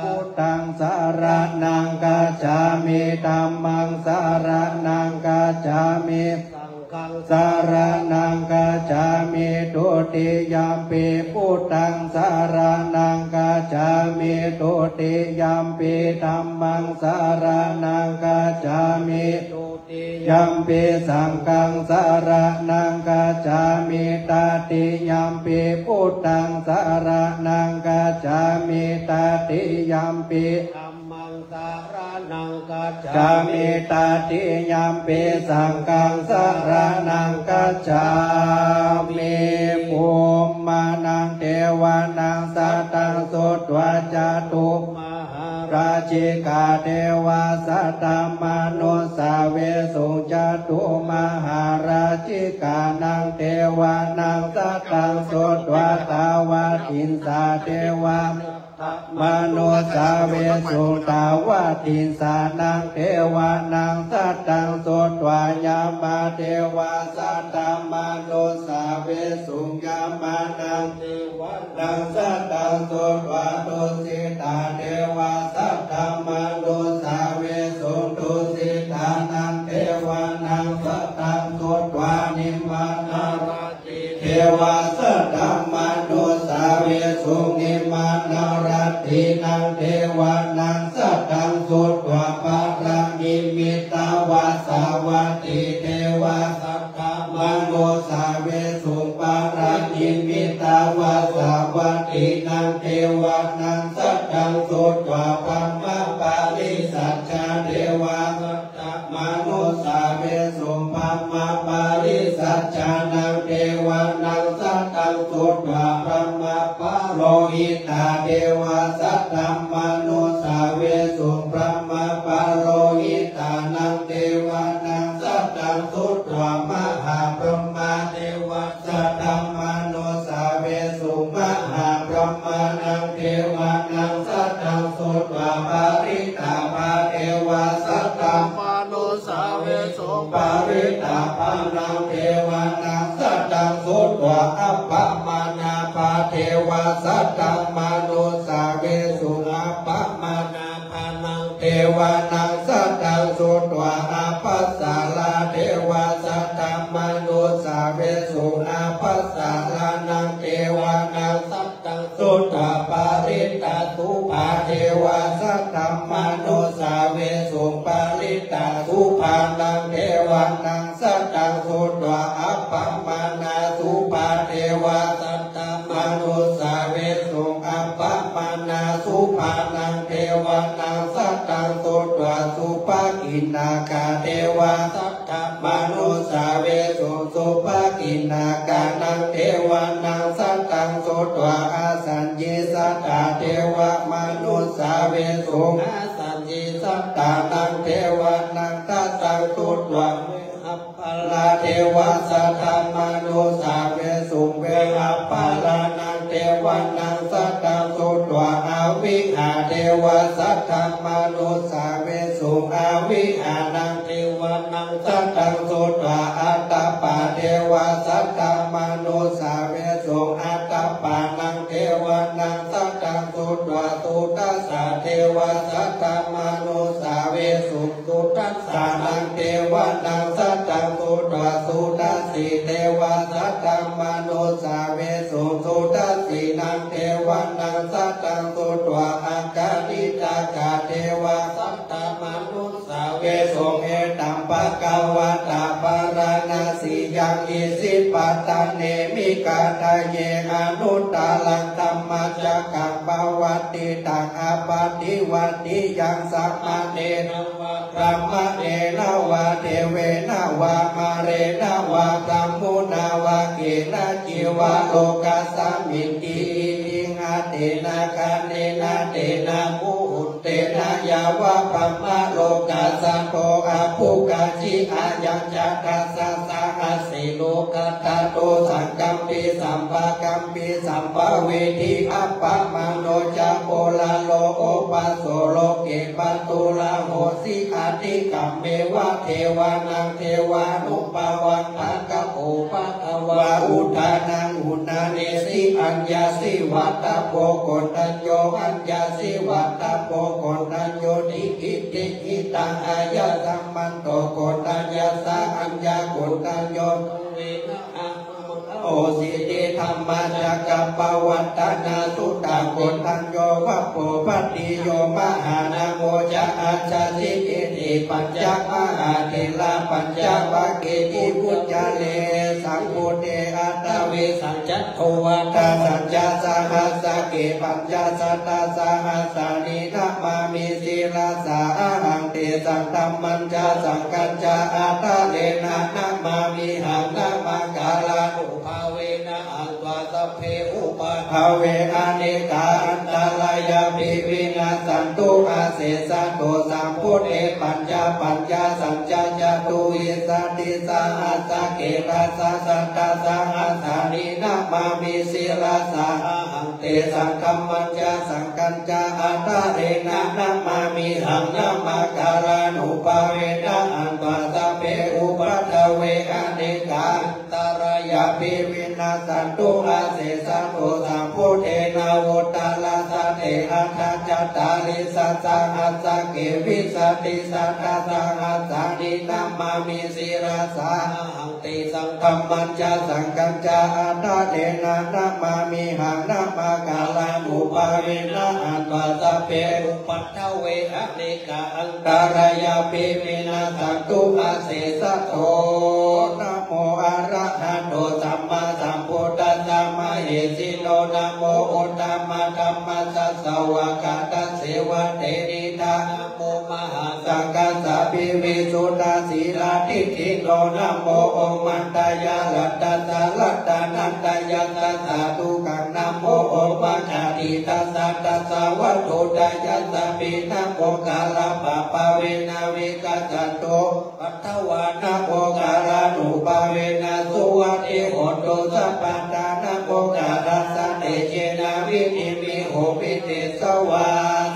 Buddhaṃ saraṇaṃ gacchāmi. Dhammaṃ saraṇaṃ gacchāmi. Saṅghaṃ saraṇaṃ gacchāmi. Dutiyampi buddhaṃ saraṇaṃ gacchāmi. Dutiyampi dhammaṃ saraṇaṃ gacchāmi. Dutiyampi saṅghaṃ saraṇaṃ gacchāmi. Tatiyampi buddhaṃ saraṇaṃ gacchāmi. Tatiyampi dhammaṃ saraṇaṃ gacchāmi. Tatiyampi saṅghaṃ saraṇaṃ gacchāmi. Bhummānaṃ devānaṃ saddaṃ sutvā cātummahārājikā devā saddamanussāvesuṃ. Cātummahārājikānaṃ devānaṃ saddaṃ sutvā tāvatiṃsā devā manussāvesuṃ. Tāvatiṃsānaṃ devānaṃ saddaṃ sutvā yāmā devā saddamanussāvesuṃ. Yāmānaṃ devānaṃ saddaṃ sutvā tusitā devā saddamanussāvesuṃ. Tusitānaṃ devānaṃ saddaṃ sutvā nimmānaratī devā saddamanussāvesuṃ. Nimmānaratīnaṃ devānaṃ saddaṃ sutvā paranimmitavasavattī devā devānaṃ saddaṃ sutvā brahmapārisajjā devā saddamanussāvesuṃ. Brahmapārisajjānaṃ devānaṃ saddaṃ sutvā brahmapurohitā devā saddamanussāvesuṃ. Brahmapurohitānaṃ devānaṃ saddaṃ sutvā mahābrahmā devā saddamanussāvesuṃ. Mahābrahmānaṃ devānaṃ saddaṃ sutvā parittābhā devā saddamanussāvesuṃ. Parittābhānaṃ devānaṃ saddaṃ sutvā appamāṇābhā devā saddamanussāvesuṃ. Appamāṇābhānaṃ devānaṃ saddaṃ sutvā ābhassarā devā saddamanussāvesuṃ. Ābhassarānaṃ devānaṃ saddaṃ sutvā parittasubhā devā saddamanussāvesuṃ. Parittasubhānaṃ devānaṃ saddaṃ sutvā appamāṇasubhā devā saddamanussāvesuṃ. Appamāṇasubhānaṃ devānaṃ saddaṃ sutvā subhakiṇhakā devā saddamanussāvesuṃ. Subhakiṇhakānaṃ devānaṃ saddaṃ sutvā asaññisatā devā manussāvesuṃ. Asaññisattānaṃ devānaṃ saddaṃ sutvā vehapphalā devā saddamanussāvesuṃ. Vehapphalānaṃ devānaṃ saddaṃ sutvā avihā devā saddamanussāvesuṃ. Avihānaṃ devānaṃ saddaṃ sutvā atappā devā saddamanussāvesuṃ. Atappānaṃ devānaṃ saddaṃ sutvā sudassā devā saddamanussāvesuṃ. Sudassānaṃ devānaṃ saddaṃ sutvā sudassī devā saddamanussāvesuṃ. Sudassīnaṃ devānaṃ saddaṃ sutvā akaniṭṭhakā devā saddamanussāvesuṃ. Etaṃ bhagavatā bārāṇasiyaṃ isipatane migadāye anuttaraṃ dhammacakkaṃ pavattitaṃ appaṭivattiyaṃ samaṇena vā brāhmaṇena vā devena vā mārena vā brahmunā vā kenaci vā lokasminti. Itiṃ attena khaṇena tena muhuttena yāva brahmalokā saddo abbhuggacchi. Ayañca dasasahassī lokadhātu saṅkampi sampakampi sampavedhi. Appamāṇo ca koṇḍañño obhāso loke pāturahosi. Atikkammeva devānaṃ devānubhāvaṃ bhagavā uddhānaṃ uddhaṃ nesi. Aññāsi vata bho koṇḍañño aññāsi vata bho koṇḍaññoti. Itihidaṃ āyasmanto koṇḍaññassa aññākoṇḍañño dvena ahosīti. Dhammacakkappavattanaṃ suttaṃ. Koṇḍañño vappo bhattiyo mahānāmo ca ajjasī. Iti pañca mahātherā pañcavaggehi vuccare. Sambuddhe aṭṭhavīsañca dvādasañca sahassake pañcasatasahassāni namāmi sirasā ahaṃ. Tesaṃ dhammañca saṅghañca ādarena namāmihaṃ. Namakārānubhāvena hantvā sabbe upaddave anekā antarāyāpi vinassantu asesato. Sambuddhe pañcapaññāsañca catuvīsatisahassake dasasatasahassāni namāmi sirasā ahaṃ. Tesaṃ dhammañca saṅghañca ādarena namāmihaṃ. Namakārānubhāvena hantvā sabbe upaddave anekā antarāyāpi vinassantu asesato. Sambuddhe navuttarasate aṭṭhacattāḷīsasahassake vīsatisatasahassāni namāmi sirasā ahaṃ. Tesaṃ dhammañca saṅghañca ādarena namāmihaṃ. Namakārānubhāvena hantvā sabbe upaddave anekā antarāyāpi vinassantu asesato. Namo arahato sammāsambuddhassa mahesino. Namo uttamadhammassa Dhammassāvakā tatheva tenidha. Namo mahāsaṅghassāpi visuddhasīladiṭṭhino. Namo omātyāraddhassa ratanattayassa sādhukaṃ. Namo omakātītassa tassa vatthuttayassapi. Namokārappabhāvena vigacchantu upaddavā. Namokārānubhāvena suvatthi hotu sabbadā. Namokārassa tejena vidhimhi homi tejavā.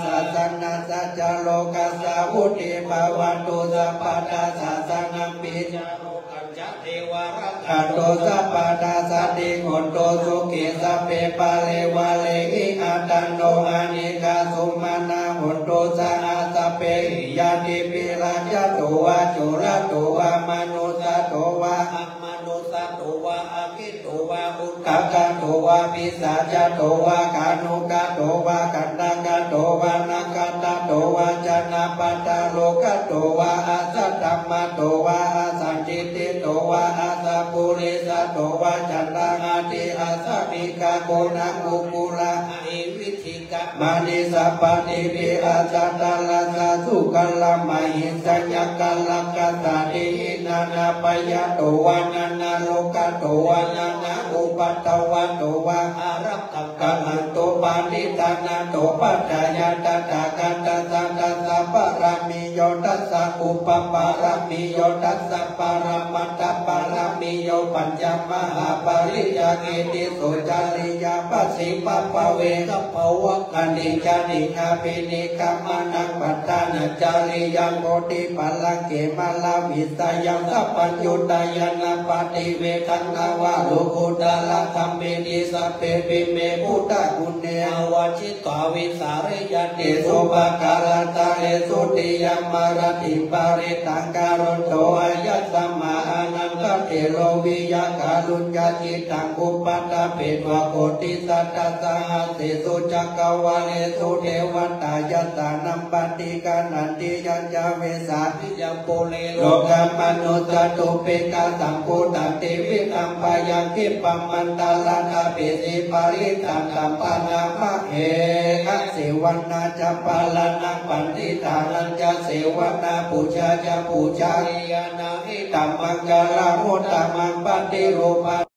Sāsanassa ca lokassa vuḍḍhī bhavatu sabbadā. Sāsanampi ca lokañca devā rakkhantu sabbadā. Saddhiṃ hontu sukhī sabbe parivarehi. Attano anekā sumanā hontu saha sabbehi ñātibhi. Rājato vā corato vā manussato vā amanussato vā aggito vā udakato vā pisācato vā khāṇukato vā kaṇṭakato vā nakkhattato vā janapadanārogato vā asaddhammato vā asandiṭṭhito vā asappurisato vā. Cattāri asavijjā guṇā uggurā ahi vicchikā maṇisappadīpī. Aṭṭhārasa sūkaramahisaññā kālakassāti. Nānābhayato vā nānārogato vā nānāupaddavato vā ārakkhaṃ gaṇhantu paṇḍitā. Nātho paṭṭhāya tathāgatassa dasa pāramiyo dasa upapāramiyo dasa paramatthapāramiyo pañca mahāpariccāge tisso cariyā pacchimabbhave gabbhāvakkantiṃ jātiṃ abhinikkhamanaṃ paṭhānacariyaṃ bodhipallaṅke māravijayaṃ sabbaññutañāṇappaṭivedhaṃ nava lokuttaradhammeti sabbepime buddhaguṇe āvajjitvā vesāliyā tīsu pākārantaresu tiyāmarattiṃ parittaṃ karonto āyasmā ānandatthero viya kāruññacittaṃ upaṭṭhapetvā koṭisatasahassesu cakkavāḷesu devatā yassāṇaṃ paṭiggaṇhanti yañca vesāliyaṃ pure rogāmanussadubbhikkhasambhūtantividhaṃ bhayaṃ khippamantaradhāpesi parittaṃ taṃ bhaṇāma he. Asevanā ca bālānaṃ paṇḍitānañca sevanā pūjā ca pūjanīyānaṃ etammaṅgalamuttamaṃ. Paṭirūpadesavāso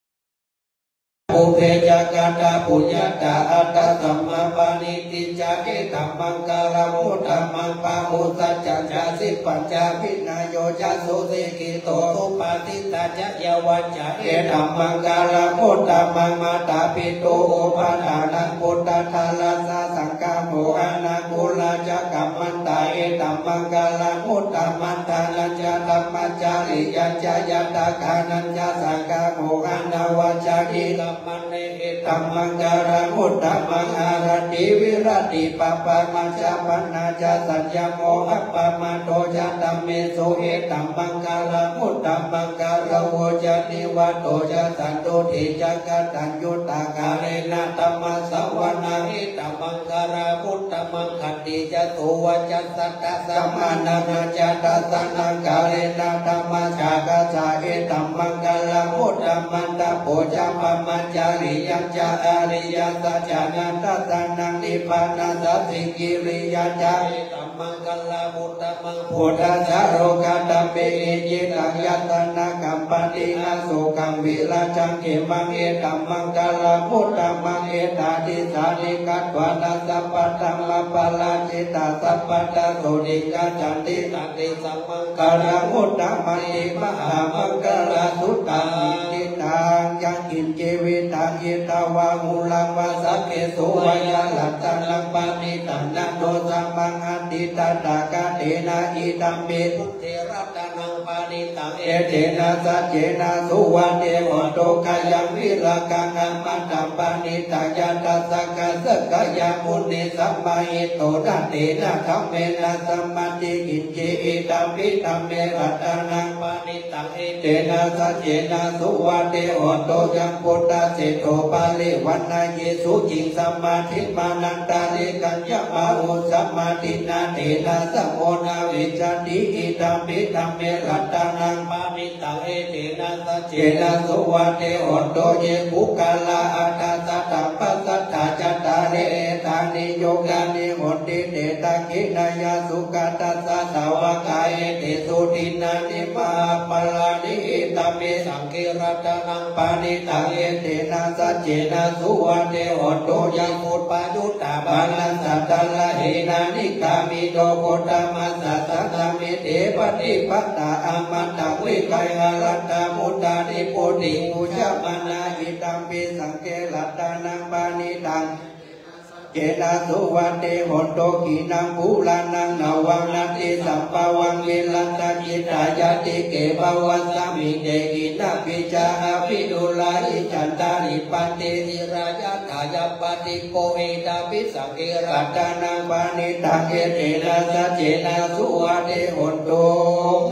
pubbe ca katapuññatā attasammāpaṇidhi ca etammaṅgalamuttamaṃ. Bāhusaccañca sippañca vinayo ca susikkhito subhāsitā ca yā vācā etammaṅgalamuttamaṃ. Mātāpituupaṭṭhānaṃ puttadārassa saṅgaho anākulā ca kammantā etammaṅgalamuttamaṃ. Dānañca dhammacariyā ca ñātakānañca saṅgaho anavajjāni kammāni etammaṅgalamuttamaṃ. Āratī viratī pāpā majjapānā ca saññamo appamādo ca dhammesu etammaṅgalamuttamaṃ. Gāravo ca nivāto ca santuṭṭhī ca kataññutā kālena dhammassavanaṃ etammaṅgalamuttamaṃ. Khantī ca sovacassatā samaṇānañca dassanaṃ kālena dhammasākacchā etammaṅgalamuttamaṃ. Tapo ca brahmacariyañca ariyasaccāna dassanaṃ nibbānasacchikiriyā ca etammaṅgalamuttamaṃ. Phuṭṭhassa lokadhammehi cittaṃ yassa na kampati asokaṃ virajaṃ khemaṃ etammaṅgalamuttamaṃ. Etādisāni katvāna sabbatthamaparājitā sabbattha sotthiṃ gacchanti tantesaṃ maṅgalamuttamanti. Mahāmaṅgalasuttaṃ. Yadidaṃ yaṅkiñci vittaṃ idha vā huraṃ vā saggesu vā yaṃ ratanaṃ paṇītaṃ na no samaṃ atthi tathāgatena idampi buddhe ratanaṃ paṇītaṃ etena saccena suvatthi hotu. Khayaṃ virāgaṃ amataṃ paṇītaṃ yadajjhagā sakyamunī samāhito na tena dhammena samatthi kiñci idampi dhamme ratanaṃ paṇītaṃ etena saccena suvatthi hotu. Yaṃ buddhaseṭṭho parivaṇṇayī suciṃ samādhimānantarikaññamāhu samādhinā tena samo na vijjati idampi dhamme ratanaṃ paṇītaṃ etena saccena suvatthi hotu. Ye puggalā aṭṭha sataṃ pasatthā cattāri etā yāni yugāni honti te dakkhiṇeyyā sugatassa sāvakā etesu dinnāni mahapphalāni. Idampi saṅghe ratanaṃ paṇītaṃ etena saccena suvatthi hotu. Yā suppayuttā balaṃ saddharahīnā nikkāmino gotamasāsanamhi te pattipattā amataṃ vigayha laddhā mudhā nibbutiṃ bhuñjamānā. Idampi saṅghe ratanaṃ paṇītaṃ etena suvatthi hotu. Khīṇaṃ purāṇaṃ navaṃ natthi sambhavaṃ virattacittāyatike bhavasmiṃ te khīṇabījā avirūḷhichandā nibbanti dhīrā yathāyampadīpo. Idampi saṅghe ratanaṃ paṇītaṃ etena saccena suvatthi hotu.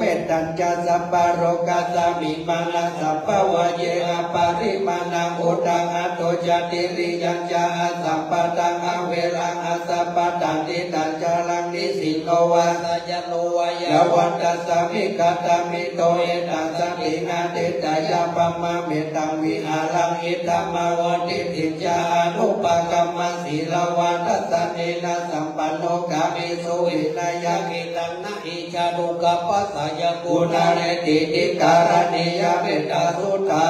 Mettañca sabbalokasmiṃ mānasambhāvaye aparimāṇaṃ uddhaṃ adho ca tiriyañca asambādhaṃ averaṃ asapattaṃ. Tiṭṭhañcaraṃ nisinno vā sayāno vā yāvatassa vigatamiddho etaṃ satiṃ adhiṭṭheyya brahmametaṃ vihāraṃ idhamāhu. Diṭṭhiñca anupagamma sīlavā dassanena sampanno kāmesu vineyya gedhaṃ na hi jātu gabbhaseyyaṃ punaretīti. Karaṇīyā mettasuttā.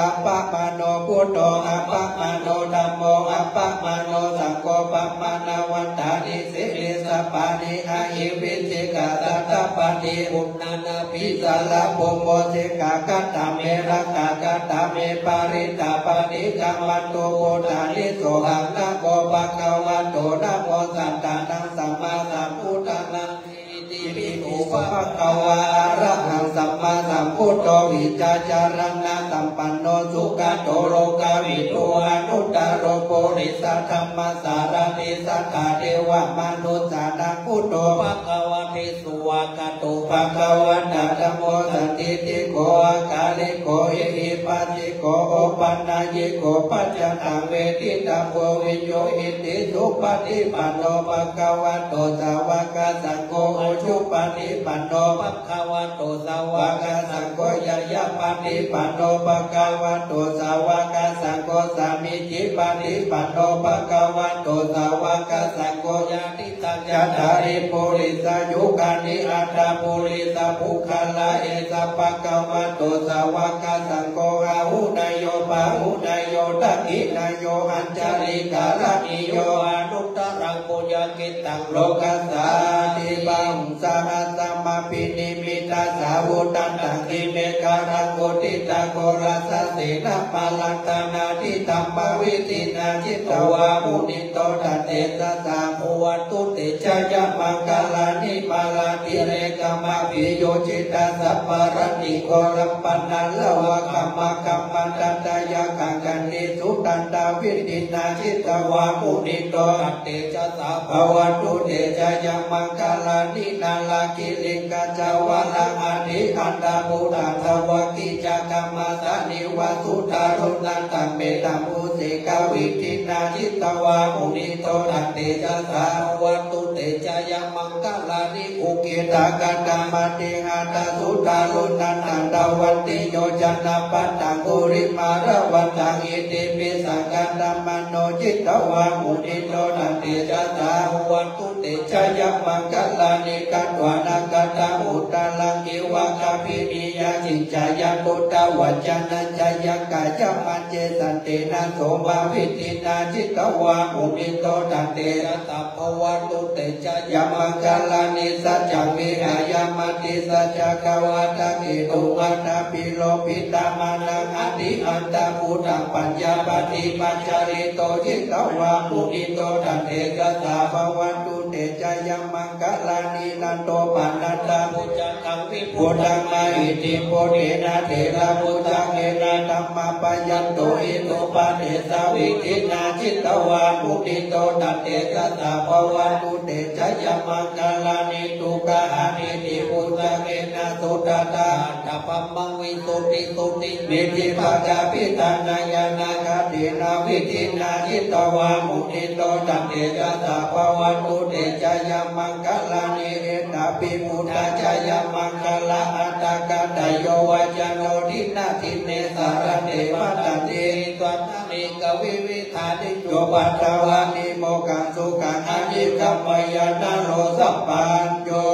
Appamāṇo buddho appamāṇo dhammo appamāṇo saṅgho pamāṇavantāni sirīsapāni ahi vicchikā satapadī uṇṇānābhī sarabū mūsikā. Katā me rakkhā katā me parittā paṭikkamantu bhūtāni sohaṃ namo bhagavato namo sattannaṃ sammāsambuddhānaṃ. Itipi so bhagavā arahaṃ sammāsambuddho vijjācaraṇasampanno sugato lokavidū anuttaro purisadammasārathi satthā devamanussānaṃ buddho bhagavāti. Svākkhāto bhagavatā dhammo sandiṭṭhiko akāliko ehipassiko opanayiko paccattaṃ veditabbo viññūhīti. Supaṭipanno bhagavato sāvakasaṅgho ujupaṭipanno bhagavato sāvakasaṅgho ñāyapaṭipanno bhagavato sāvakasaṅgho sāmīcipaṭipanno bhagavato sāvakasaṅgho yadi taṃ cattāri purisayugāni aṭṭha purisapuggalā esa bhagavato sāvakasaṅgho āhuneyyo pāhuneyyo dakkhiṇeyyo añjalikaraṇīyo anuttaraṃ puññakkhettaṃ lokassāti. Bāhuṃ sahassamabhinimmitasāvudhantaṃ grīmekhalaṃ uditaghorasasenamāraṃ dānādidhammavidhinā jitavā munindo taṃ tejasā bhavatu te jayamaṅgalāni. Mārātirekamabhiyujjhitasabbarattiṃ ghorampanāḷavakamakkhamathaddhayakkhaṃ khantīsudantavidhinā jitavā munindo taṃ tejasā bhavatu te jayamaṅgalāni. Nāḷāgiriṃ gajavaraṃ atimattabhūtaṃ dāvaggicakkamasanīva sudāruṇantaṃ mettambusekavidhinā jitavā munindo taṃ tejasā bhavatu te jayamaṅgalāni. Ukkhittakhaggam atihatthasudāruṇantaṃ dhāvantiyojanapathaṅgulimālavantaṃ iddhībhisaṅkhatamano jitavā munindo taṃ tejasā bhavatu te jayamaṅgalāni. Katvāna kaṭṭhamudaraṃ iva gabbhinīyā ciñcāya duṭṭhavacanaṃ janakāyamajjhe santena somavidhinā jitavā munindo taṃ tejasā bhavatu te jayamaṅgalāni. Saccaṃ vihāya matisaccakavādaketuṃ vādābhiropitamanaṃ atiandhabhūtaṃ paññāpadīpajalito jitavā munindo taṃ tejasā bhavatu te jayamaṅgalāni. Nandopanandabhujagaṃ vibudhaṃ mahiddhiṃ puttena therabhujagena damāpayanto iddhūpadesavidhinā jitavā munindo taṃ tejasā bhavatu te jayamaṅgalāni. Duggāhadiṭṭhibhujagena sudaṭṭhahatthaṃ brahmaṃ visuddhijutimiddhibakābhidhānaṃ ñāṇāgadena vidhinā jitavā munindo taṃ tejasā bhavatu te jayamaṅgalāni. Etāpi buddhajayamaṅgalaaṭṭhagāthā yo vācano dinadine sarate matandī hitvānanekavividhāni Yo patvāni mokkhaṃ sukhaṃ adhigameyya naro sapañño.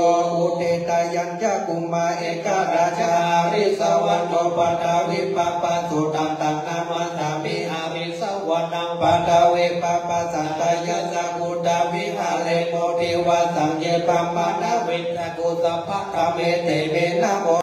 Udetayañcakkhumā ekarājā harissavaṇṇo paṭhavippabhāso taṃ taṃ namassāmi harissavaṇṇaṃ paṭhavippabhāsaṃ tayajja guttā viharemu divā saṅghe brahmā navicakkhū sabbadhamme te me namo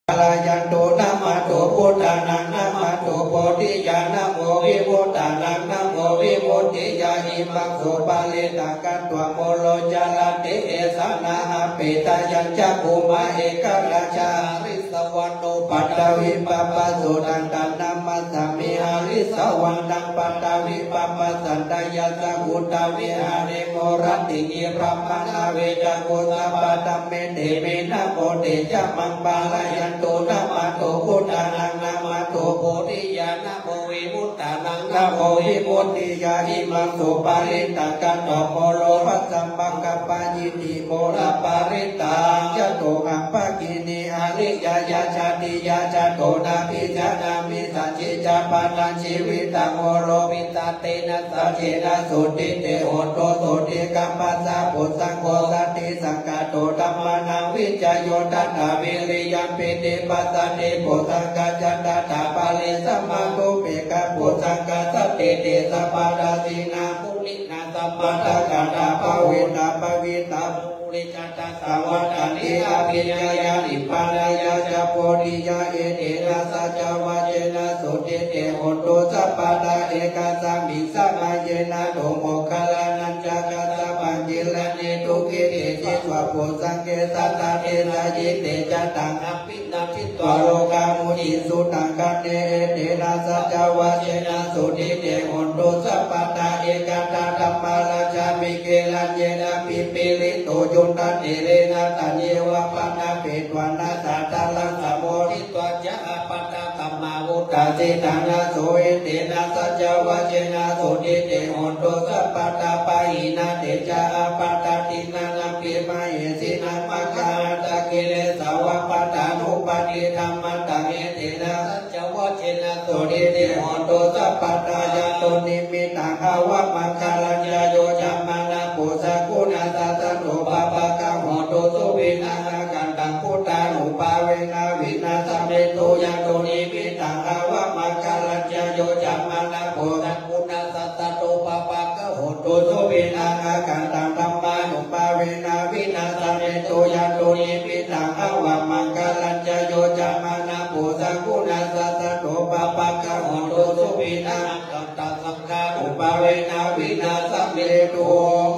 pālayantu. Namatthu buddhānaṃ namatthu bodhiyā namo vimuttānaṃ namo vimuttiyā. Imaṃ so parittaṃ katvā moro carati esanā. Apetayañcakkhumā ekarājā harissavaṇṇo paṭhavippabhāso taṃ taṃ namassāmi harissavaṇṇaṃ paṭhavippabhāsaṃ tayajja guttā viharemu rattiṃ brahmā navicakkhū sabbadhamme te me namo te ca maṃ pālayantu. Namatthu buddhānaṃ namatthu bodhiyā namo vimuttānaṃ namo vimuttiyā. Imaṃ so parittaṃ katvā moro bhāsamaggapāyiti moro parittaṃ. Yatohaṃ bhagini ariyāya jātiyā jāto nabhijanāmi sacchicca padaṃ jīvitaṃ moro piṭṭhena saccena sotthi te hotu sotthi. Kammassā bojjhaṅgo satisaṅkhāto dhammānaṃ vicayo tathā viriyampīti passaddhi bojjhaṅgā ca tathāpare sammādhupekkhabojjhaṅgā sattete sabbadassinā muninā sammadakkhātā bhāvitā bhāvitā bahulīkatā saṃvattanti abhiññāya nibbānāya ca bodhiyā. Etena saccavajjena sotthi te hotu sabbadā. Ekasmiṃ samaye nātho moggallānañca kassapaṃ gilāne dukkhite disvā bojjhaṅge satta desayi te ca taṃ abhinanditvā rogā mucciṃsu taṅkhaṇe. Etena saccavajjena sotthi te hotu sabbadā. Ekadā dhammarājā meghelāññenābhipīḷito yuttatthirena taññeva bhaṇāpetvāna sādaraṃ sammoditvā ca ābādhā tamhā vuṭṭhāsi ṭhānaso. Etena saccavajjena sotthi te hotu sabbadā. Pahīnā te ca ābādhā tiṇṇannampi mahesinaṃ maggāhatakilesāva pattānuppattidhammataṃ. Etena saccavajjena sotthi te hotu sabbadā. Yatthūnimmittaṃ avamaṅgalañca yo cāmanāpo sakuṇassa saddo pāpaggaho dussupinaṃ akantaṃ buddhānubhāvena vināsamentu. Yatthūnimmittaṃ avamaṅgalañca yo cāmanāpo sakuṇassa saddo pāpaggaho dussupinaṃ akantaṃ dhammānubhāvena vināsamentu. Yatthūnimmittaṃ avamaṅgalañca yo cāmanāpo sakuṇassa saddo pāpaggaho dussupinaṃ akantaṃ saṅghānubhāvena vināsamentu.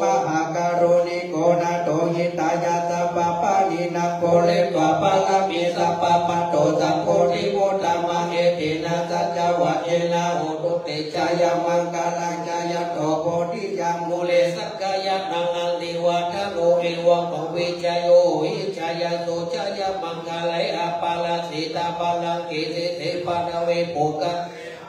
Mahākāruṇiko nātho hitāya sabbapāṇinaṃ pūretvā pāramī sabbā patto sambodhimuttamaṃ. Etena saccavajjena hotu te jayamaṅgalaṃ. Jayanto bodhiyā mūle sakyānaṃ nandivaḍḍhano evaṃ tvaṃ vijayo hohi jayassu jayamaṅgale aparājitapallaṅke sīse paṭhavipokkhare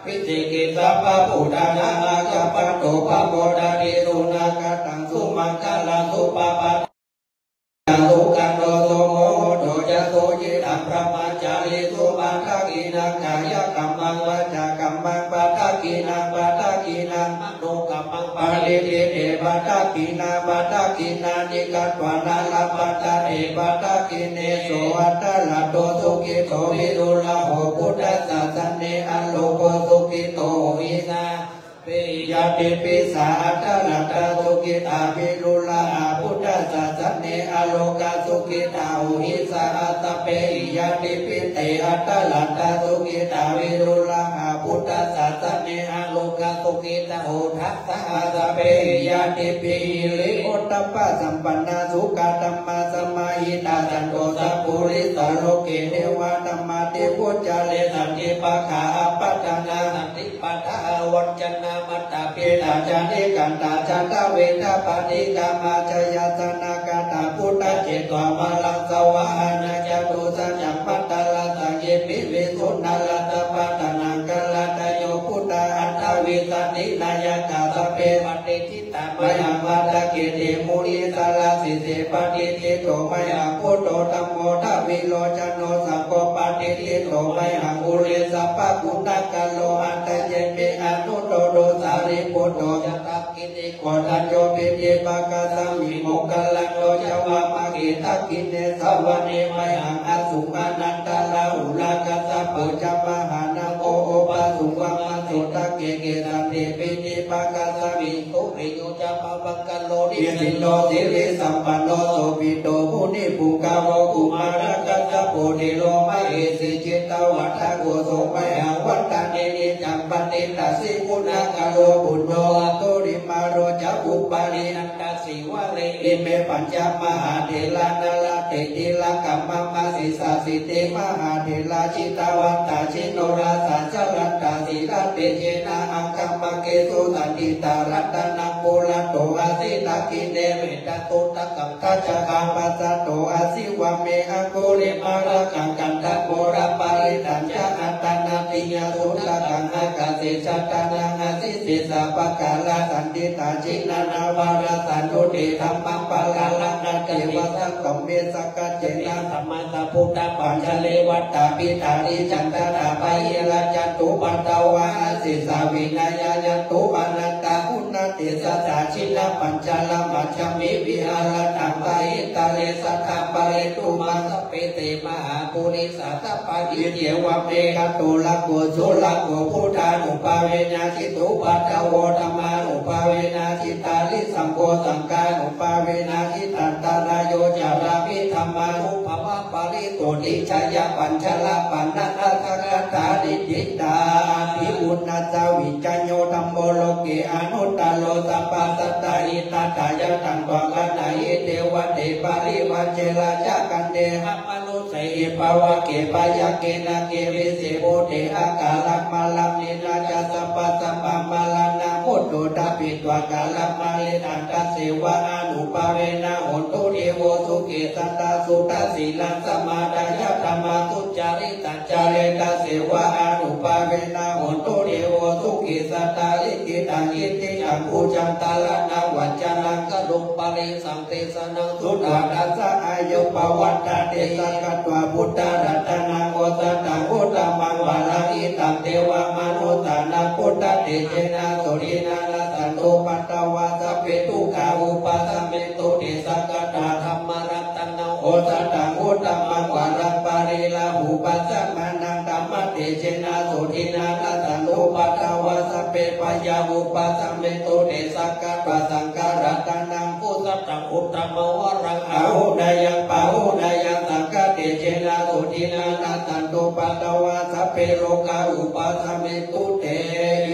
abhiseke sabbabuddhānaṃ aggappatto pamodati. Sunakkhattaṃ sumaṅgalaṃ supabhātaṃ sukhaṇo sumuhutto ca suyiṭṭhaṃ brahmacārisu. Padakkhiṇaṃ kāyakammaṃ vācākammaṃ padakkhiṇaṃ padakkhiṇaṃ manokammaṃ paṇidhī te padakkhiṇā. Padakkhiṇāni katvāna labhantatthe padakkhiṇe. So atthaladdho sukhito viruḷho buddhasāsane arogō sukhito hohi saha sabbehi ñātibhi. Sā atthaladdhā sukhitā viruḷhā buddhasāsane arogā sukhitā hohi saha sabbehi ñātibhi. Te atthaladdhā sukhitā viruḷhā buddhasāsane arogā sukhitā hotha saha sabbehi ñātibhi. Hiriottappasampannā sukkadhammasamāhitā santo sappurisā loke devadhammāti vuccare. Santi pakkhā apattanā santi padā avañcanā mātā pitā ca nikkhantā jātaveda paṭikkama. Jayāsanāgatā buddhā jetvā māraṃ savāhanaṃ catusaccāmatarasaṃ ye piviṃsu narāsabhā. Taṇhaṅkarādayo buddhā aṭṭhavīsati nāyakā sabbe patiṭṭhi tā mayhaṃ matthake te munissarā. Sīse patiṭṭhito mayhaṃ buddho dhammo dvilocano saṅgho pati Ṭhito mayhaṃ ure sabbaguṇākaro, hadaye me anuttaro sārīputto ca dakkhiṇe, koṇḍañño piṭṭhibhāgasmiṃ moggallāno ca vāmake. Dakkhiṇe savane mayhaṃ āsuṃ ānandarāhulā, kassapo ca mahānāmo ubhāsuṃ vāmasotake. Kesante piṭṭhibhāgasmiṃ suriyo ca pabhaṅkaro, nisinno sirisampanno sobhito munipuṅgavo. Kumārakassapo thero mahesī cittavādako, so mayhaṃ vadane niccaṃ patiṭṭhāsi guṇākaro. Puṇṇo aṅgulimālo ca upālī nandasīvalī, ime pañca mahātherā nalāṭe tilakā mama. Sesāsīti mahātherā jitavanto jinorasā, jalantā sīlatejena aṅgamaṅgesu saṇṭhitā. Ratanaṃ purato āsi dakkhiṇe mettasuttakaṃ, dhajaggaṃ pacchato āsi vāme aṅgulimālakaṃ. Khandhamoraparittañca āṭānāṭiyasuttakaṃ, ākāse chadanaṃ āsi sesā pākārasaṇṭhitā. Jinā nānāvarasaṃyuttā dhammapāralaṃ, aṭṭhavīsaṃ sammikkhānāni sammā sambuddhapañjare. Vātapittādisañjātā bāhirajjhattupaddavā, asesā vinayaṃ yantu anantaguṇatejasā. Jinapañjaramajjhamhi viharantaṃ mahītale, saddhammaṃ peto māsape te mahāpurisāsabhā. Iccevamanekaṃ surakkho surakkho, buddhānubhāvena jitupaddavo, dhammānubhāvena jitārisaṅgho, saṅghānubhāvena jitantarāyo, carāmi dhammānubhāvapālito. Tijjhāya pañjarapaṇṇarasaṃ, kaṭṭhamhi diṭṭhaṃ abhiṇhaṃ, viññūhīto dhammo loke anuttaro. Sabbasattahitatthāya taṃ svaṃ gaṇhāhi devate, parivaññe rājākaṇṭe amanussehi pāvake. Byagghe nāge vise bhūte akālamaraṇena ca, sabbasampaṃ maraṇā mutto ṭhapitvā kālamāritaṃ, tassevānubhāvena hotu devo sukhī sadā. Suddhasīlaṃ samādāya dhammaṃ sucaritaṃ care, tassevānubhāvena hotu devo sukhī sadā. Likkhitaṃ cintitaṃ pūjaṃ dhāraṇaṃ vācanaṃ garuṃ, paresaṃ desanaṃ sutvā tassa āyu pavaḍḍhatīti. Sakkatvā buddharatanaṃ osathaṃ uttamaṃ varaṃ, hitaṃ devamanussānaṃ buddhatejena sotthinā, nassantupaddavā sabbe dukkhā vūpasamentu te. Sakkatvā dhammaratanaṃ osathaṃ uttamaṃ varaṃ, pariḷāhūpasamanaṃ dhammatejena sotthinā, nassantupaddavā sabbe bhayā vūpasamentu te. Sakkatvā saṅgharatanaṃ osathaṃ uttamaṃ varaṃ, āhuneyyaṃ pāhuneyyaṃ saṅghatejena sotthinā, nassantupaddavā sabbe rogā vūpasamentu te.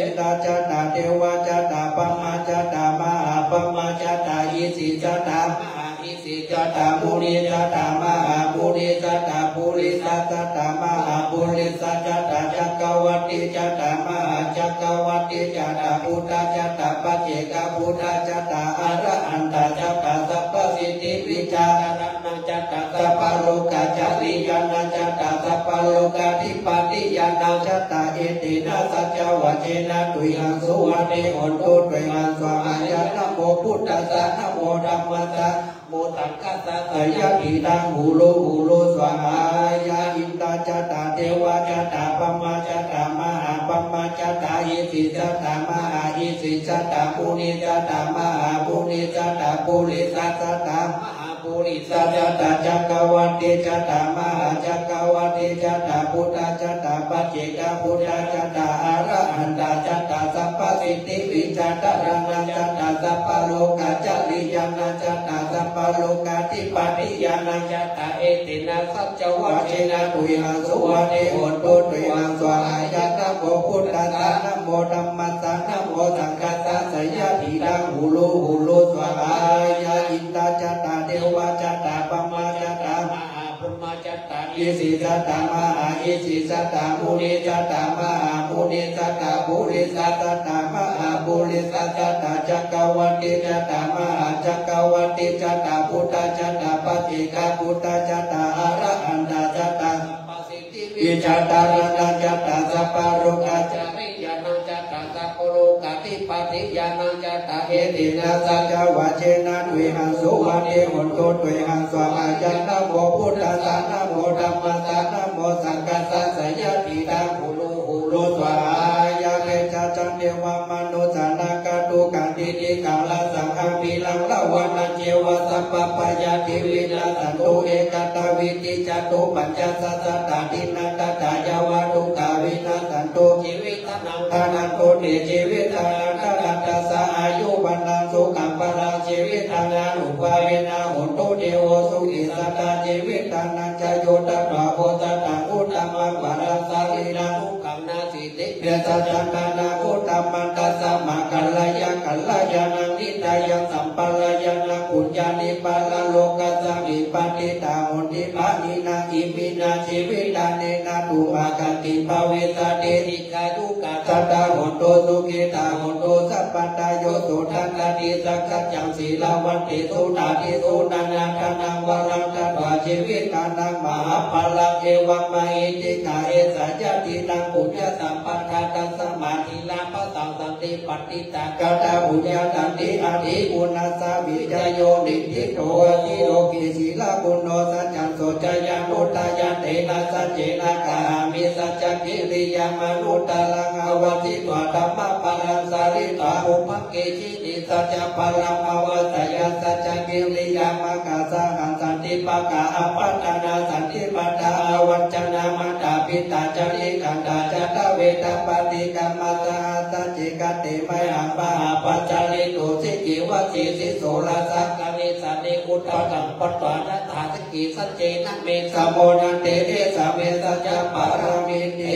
Indā catā devā catā brahmā catā mahābrahmā catā isī catā mahā isī catā munī catā mahāmunī catā purisā catā mahāpurisā catā, cakkavatti catā mahācakkavatti catā, buddhā catā paccekabuddhā catā, arahantā catā sabbasiddhivijjācaraṇā catā, sabbalokācariyānā catā, sabbalokādhipatiyānā catā. Etena saccavajjena tuyhaṃ suvatthi hotu, tuyhaṃ svāhāya. Namo buddhassa, namo dhammassa, namo saṅghassa. Jayasiddhaṃ hotu, hotu svāhāya. Indā catā devā catā brahmā catā mahābrahmā catā isī catā mahāisī catā munī catā mahāmunī catā purisā catā mahāpurisā catā, cakkavatti catā mahācakkavatti catā, buddhā catā paccekabuddhā catā, arahantā catā sabbasiddhivijjācaraṇā catā, sabbalokācariyānā catā, sabbalokādhipatiyānā catā. Etena saccavajjena tuyhaṃ suvatthi hotu, tuyhaṃ svāhāya. Namo buddhassa, namo dhammassa, namo saṅghassa. Jayasiddhaṃ hotu, hotu svāhāya. Indā catā devā catā brahmā catā mahābrahmā catā isī catā mahāisī catā munī catā mahāmunī catā purisā catā mahāpurisā catā, cakkavatti catā mahācakkavatti catā, buddhā catā paccekabuddhā catā, arahantā catā sabbasiddhivijjācaraṇā catā, sabbalokācariyānā catā, sabbalokādhipatiyānā Paṭiñāṇaṃ catā etena saccavajjena tuyhaṃ suvatthi hotu tuyhaṃ svāhāya. Namo buddhassa, namo dhammassa, namo saṅghassa, jayasiddhaṃ hotu hotu svāhāya. Tejasā devamanussānaṃ kātukaṃ titikkam rasaṃ averaṃ ravanañceva sabbabhayā te vinassantu ekattā vīti catu pañca satta dīnaṃ tadā yāva dukkhā vinassantu jīvi dānaṃ dānaṃ tu te jīvitdānaṃ dānattasa āyu vaṇṇaṃ sukhaṃ balaṃ jīvitdānānubhāvena hotu devo sukhī satthā jīvitdānañca yo datvā osathaṃ uttamaṃ balaṃ sarīraṃ sukhaṃ nāsīti me saccaṃ dānaṃ uttamaṃ. Tasmā kalyāṇakalyāṇaṃ hitayaṃ sampadaṃ puññāni paralokasmiṃ patiṭṭhā honti pāṇinā iminā jīvitdānena tumhaṃ khantiṃ bhavissati dīghāyukā sadā hontu sukhitā hontu sabbadā. Yo sudaṭṭhaṃ tisaṅkhajjaṃ sīlavantesu dāditesu nānādānaṃ varaṃ datvā jīvitdānaṃ mahapphalaṃ evaṃ mahiddhikā esa yadidaṃ puññasampadaṃ tasmā dhīrā bhadanteti paṇḍi tā katā puññatantī adhikuṇassa vijayo niṭṭhito ati loke sīlaguṇo saccaṃ soceyyanuddayā tena saccena kāhāmi saccakiriyamanuttaraṃ āvajjitvā dhammabalaṃ saritvā pubbaṅkesī ti saccabalaṃ āvajjeyya saccakiriyamakāsahaṃ santi pakā apattanā santi pattā avañcanā mātā pitā ca nikkhantā jātaveda paṭikkama saha sacce kate mayhaṃ mahāpajjalito sikkhevasi siso rājā karīsāni uddhaṃ kampatvā yathā sakkī saccena me samo na te esa me saccapāramī ti.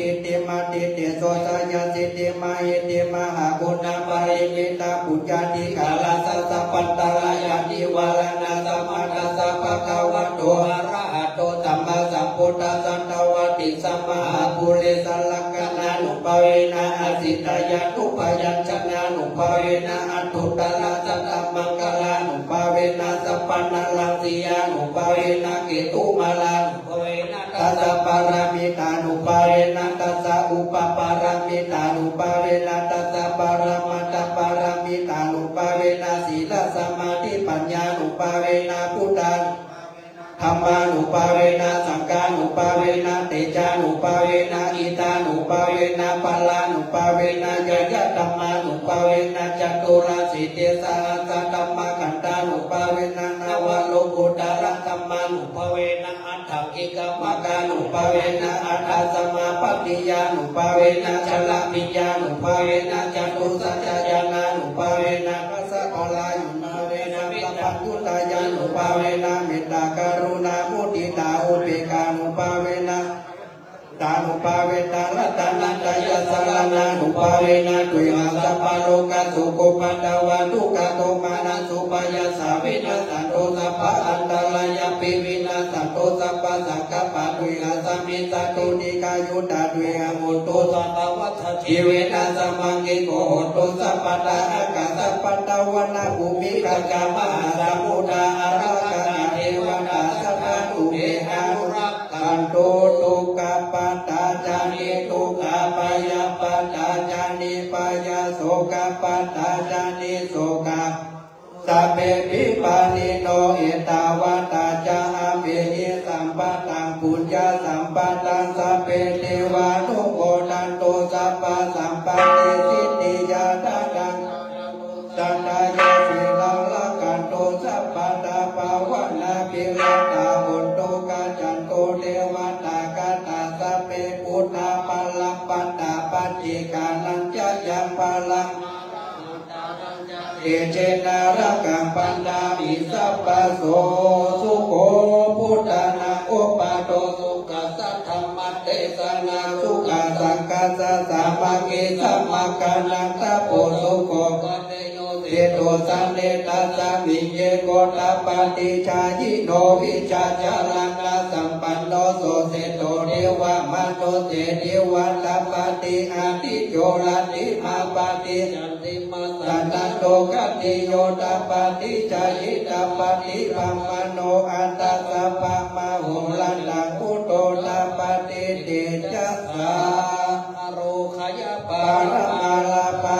Iddhimatthitetso jayasiddhi mahiddhi mahāguṇaparimitā puññādhikārassa sabbantarāyanivāraṇasamatthassa bhagavato arahato sammāsambuddhassa dvattiṃsamahāpurisalakkhaṇānubhāvena asītyānubyañjanānubhāvena aṭṭhuttarasatamaṅgalānubhāvena sabbānaṃ siyānubhāvena ketumālānubhāvena dasapāramitānubhāvena dasa upapāramitānubhāvena dasaparamatthapāramitānubhāvena sīlasamādhipaññānubhāvena buddhānubhāvena dhammānubhāvena saṅghānubhāvena tejānubhāvena iddhānubhāvena balānubhāvena ñeyyadhammānubhāvena caturāsītisahassadhammakkhandhānubhāvena navalokuttaradhammānubhāvena aṭṭhaṅgikamaggānubhāvena aṭṭhasamāpattiyānubhāvena chaḷabhiññānubhāvena catusaccañāṇānubhāvena dasabalañāṇānubhāvena sabbaññutañāṇānubhāvena mettākaruṇāmuditāupekkhānubhāvena tānubhāvena ratanattayasaraṇānubhāvena tuyhaṃ sabbalokasokoupaddavadukkhadomanassupāyāsā vinassantu sabbaantarāyāpi vinassantu sabbasaṅkappā tuyhaṃ samijjhatu dīghāyutā tuyhaṃ hotu satavassajīvena samaṅgiko hotu sabbadā. Ākāsapabbatavanabhūmigaṅgāmahāsamuddā ārākakā devatā sadā tubhe anurakkhantu. Dukkhappattā ca niddukkhā bhayappattā ca nibbhayā sokappattā ca nissokā sabbepi pāṇino. Ettāvatā ca amhehi sambhataṃ puññasampadaṃ sabbe devānumodantu sabbasampattisiddhiyā. Dānaṃ dadantu saddhāya sīlaṃ rakkhantu sabbadā bhāvanābhiratā hontu gacchantu devatāgatā. Sabbe buddhā balappattā paccekānañca yaṃ balaṃ tejena rakkhaṃ bandhāmi sabbaso. Sukho buddhānaṃ uppādo sukhā saddhammadesanā sukhā saṅghassa sāmaggī samaggānaṃ tapo sukho. Seṭṭho sannidhāsamiṃ ye gotapāti jhāyino vijjācaraṇasampanno so seṭṭho devamanussesi vātapāti ādicco rattimāpāti candimā sannaddho khattiyo tapāti jhāyitapāti brāhmaṇo atha sabbamahorattaṃ udotapāti tejasā. Ārogyaparamā lābhā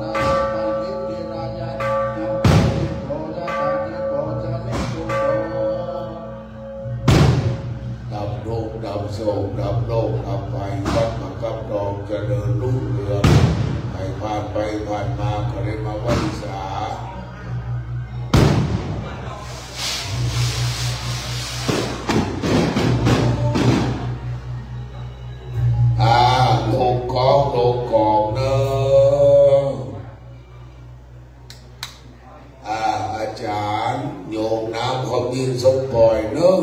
Sabbadukkhānaṃ pariṭṭhānāya, yaṃ kho nibbōjatā nibbōjanikuṭṭho. ดับทุกข์ดับโศกดับโรคดับภัย วัดหมากกับดองเจริญรุ่งเรือง ใครผ่านไปผ่านมาก็ได้มาไหว้สา อ่า ลงของ ลงของเนอะ อ่า อาจารย์ โยมน้ำขมิ้นส้มปล่อยเนอะ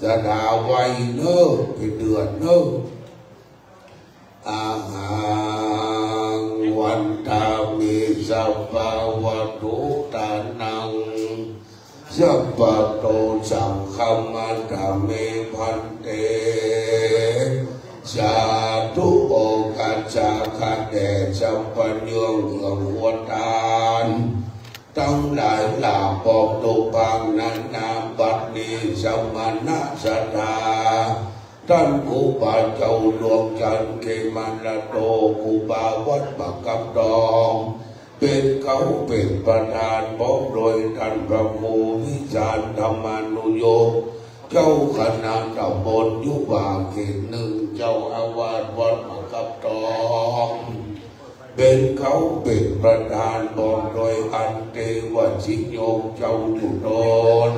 สดาไวเนอะ เป็นเดือนเนอะ Ahaṃ vandāmi sabbavatthūtānaṃ sabbadosaṃ khamatha me bhante. สาธุ โอกาสสาขาแด่สัพพะโยมเอื้อมหัวทาน ทั้งหลายหลากปอกตกปางนานา บัดนี้สมณะศาสดา ท่านครูบาเจ้าดวงจันทร์เขมรโต ครูบาวัดหมากกับดอง เป็นเขาเป็นประธาน พร้อมโดยท่านพระครูวิสารธรรมานุโยค เจ้าคณะตำบลยุบาเขตหนึ่ง เจ้าอาวาสวัดหมากกับดอง เป็นเขาเป็นประธาน พร้อมโดยอันเทวสิโยมเจ้าอยู่ตน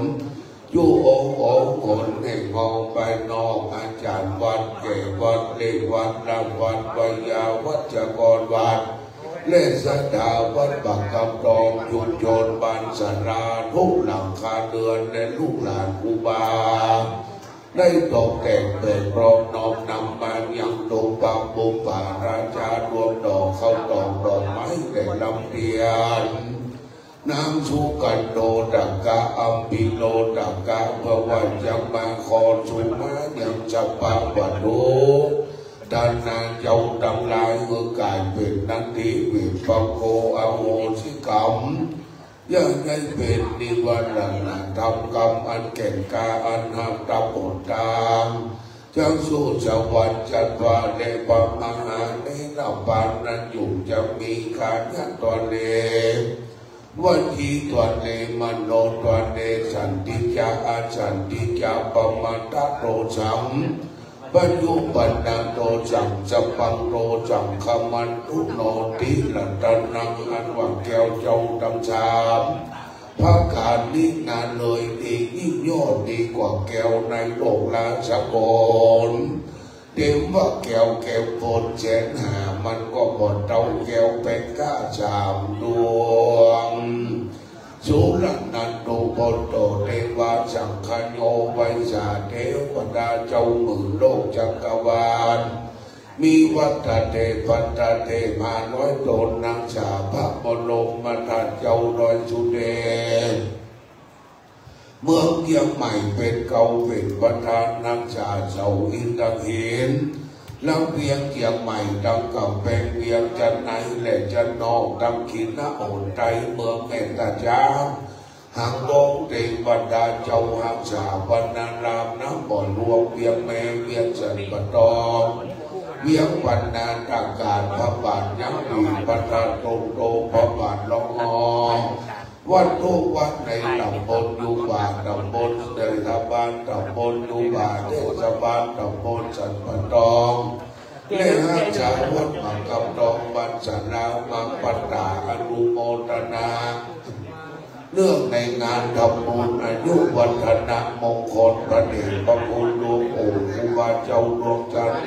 อยู่องค์องค์คนแห่งห้องภายนอก อาจารย์วัด แก่วัด เลขวัด รามวัด ไวยาวัจกรวัด และศาสดาวัดหมากกับดอง ชุมชนบ้านสารา ทุกหลังคาเรือน และลูกหลานครูบา ได้ตกแต่งเปิดพร้อมน้อมนำมายังองค์พระบรมราชา รวมดอกข้าวตอกดอกไม้และลำเทียน น้ำสุกันโดตกะ อัมพิโลตกะ เพื่อไหว้ยังมาขอสุมายังสัพพะวัตถุ ท่านนาเจ้าทั้งหลาย เมื่อกลายเป็นนันทิวิปโก อโหสิกรรม อย่าได้เป็นนิวรณะ ทำกรรมอันแก่นกล้า อันห้ามตำบนทาง จักสุสวรรค์จันทร์ฟ้า และพระมหาเนรพานนั้นอยู่ จะมีกายะทวาร วจีทวาร มโนทวาร สันทิจจะ อสันทิจจะ ปมาทโทสัง ปัจจุบันนโทสัง สัพพังโทสัง ขมันตุโนติ รัตนัง อันว่าแก้วเจ้าทั้งสาม พระกาลิกนะเลยดียิ่งยอด ดีกว่าแก้วในโลกราชกล เต็มว่าแก้วเก็บฝนแสนหา มันก็บ่เท่าแก้วแปงก้าสามดวง สุรนันดุ ปุตโต เทวาสังคโย ไวยสาเทวดาเจ้าหมื่นโลกจักรวาล มีวัตเตปัตตเต ห้าร้อยตน นางสาพระบรมธาตุเจ้าดอยสุเทพ เมืองเชียงใหม่เป็นเกล้าเป็นประธาน นางสาเสาอินทหิน และเวียงเชียงใหม่ ทั้งกำแพงเวียงจันทน์ในและจันทน์นอก ทั้งขินนหนไทย เมืองแม่ตาช้าง หางดงเทวดาเจ้าหักษา วรรณาราม น้ำบ่อหลวง เวียงแม่ เวียงสันป่าตอง เวียงปันนา ตากาด พระบาทยักษ์ พระธาตุตงโต พระบาทล่องอ วัดทุกวัดในตำบลอยู่ป่า ตำบลเทศบาล ตำบลอยู่ป่า เทศบาลตำบลสันป่าตอง และหักษาวัดหมากกำตอง วัดสารามังปตา อนุโมทนา เนื่องในงานทำบุญอายุวัฒนมงคลพระเดชพระคุณหลวงปู่ครูบาเจ้าดวงจันทน์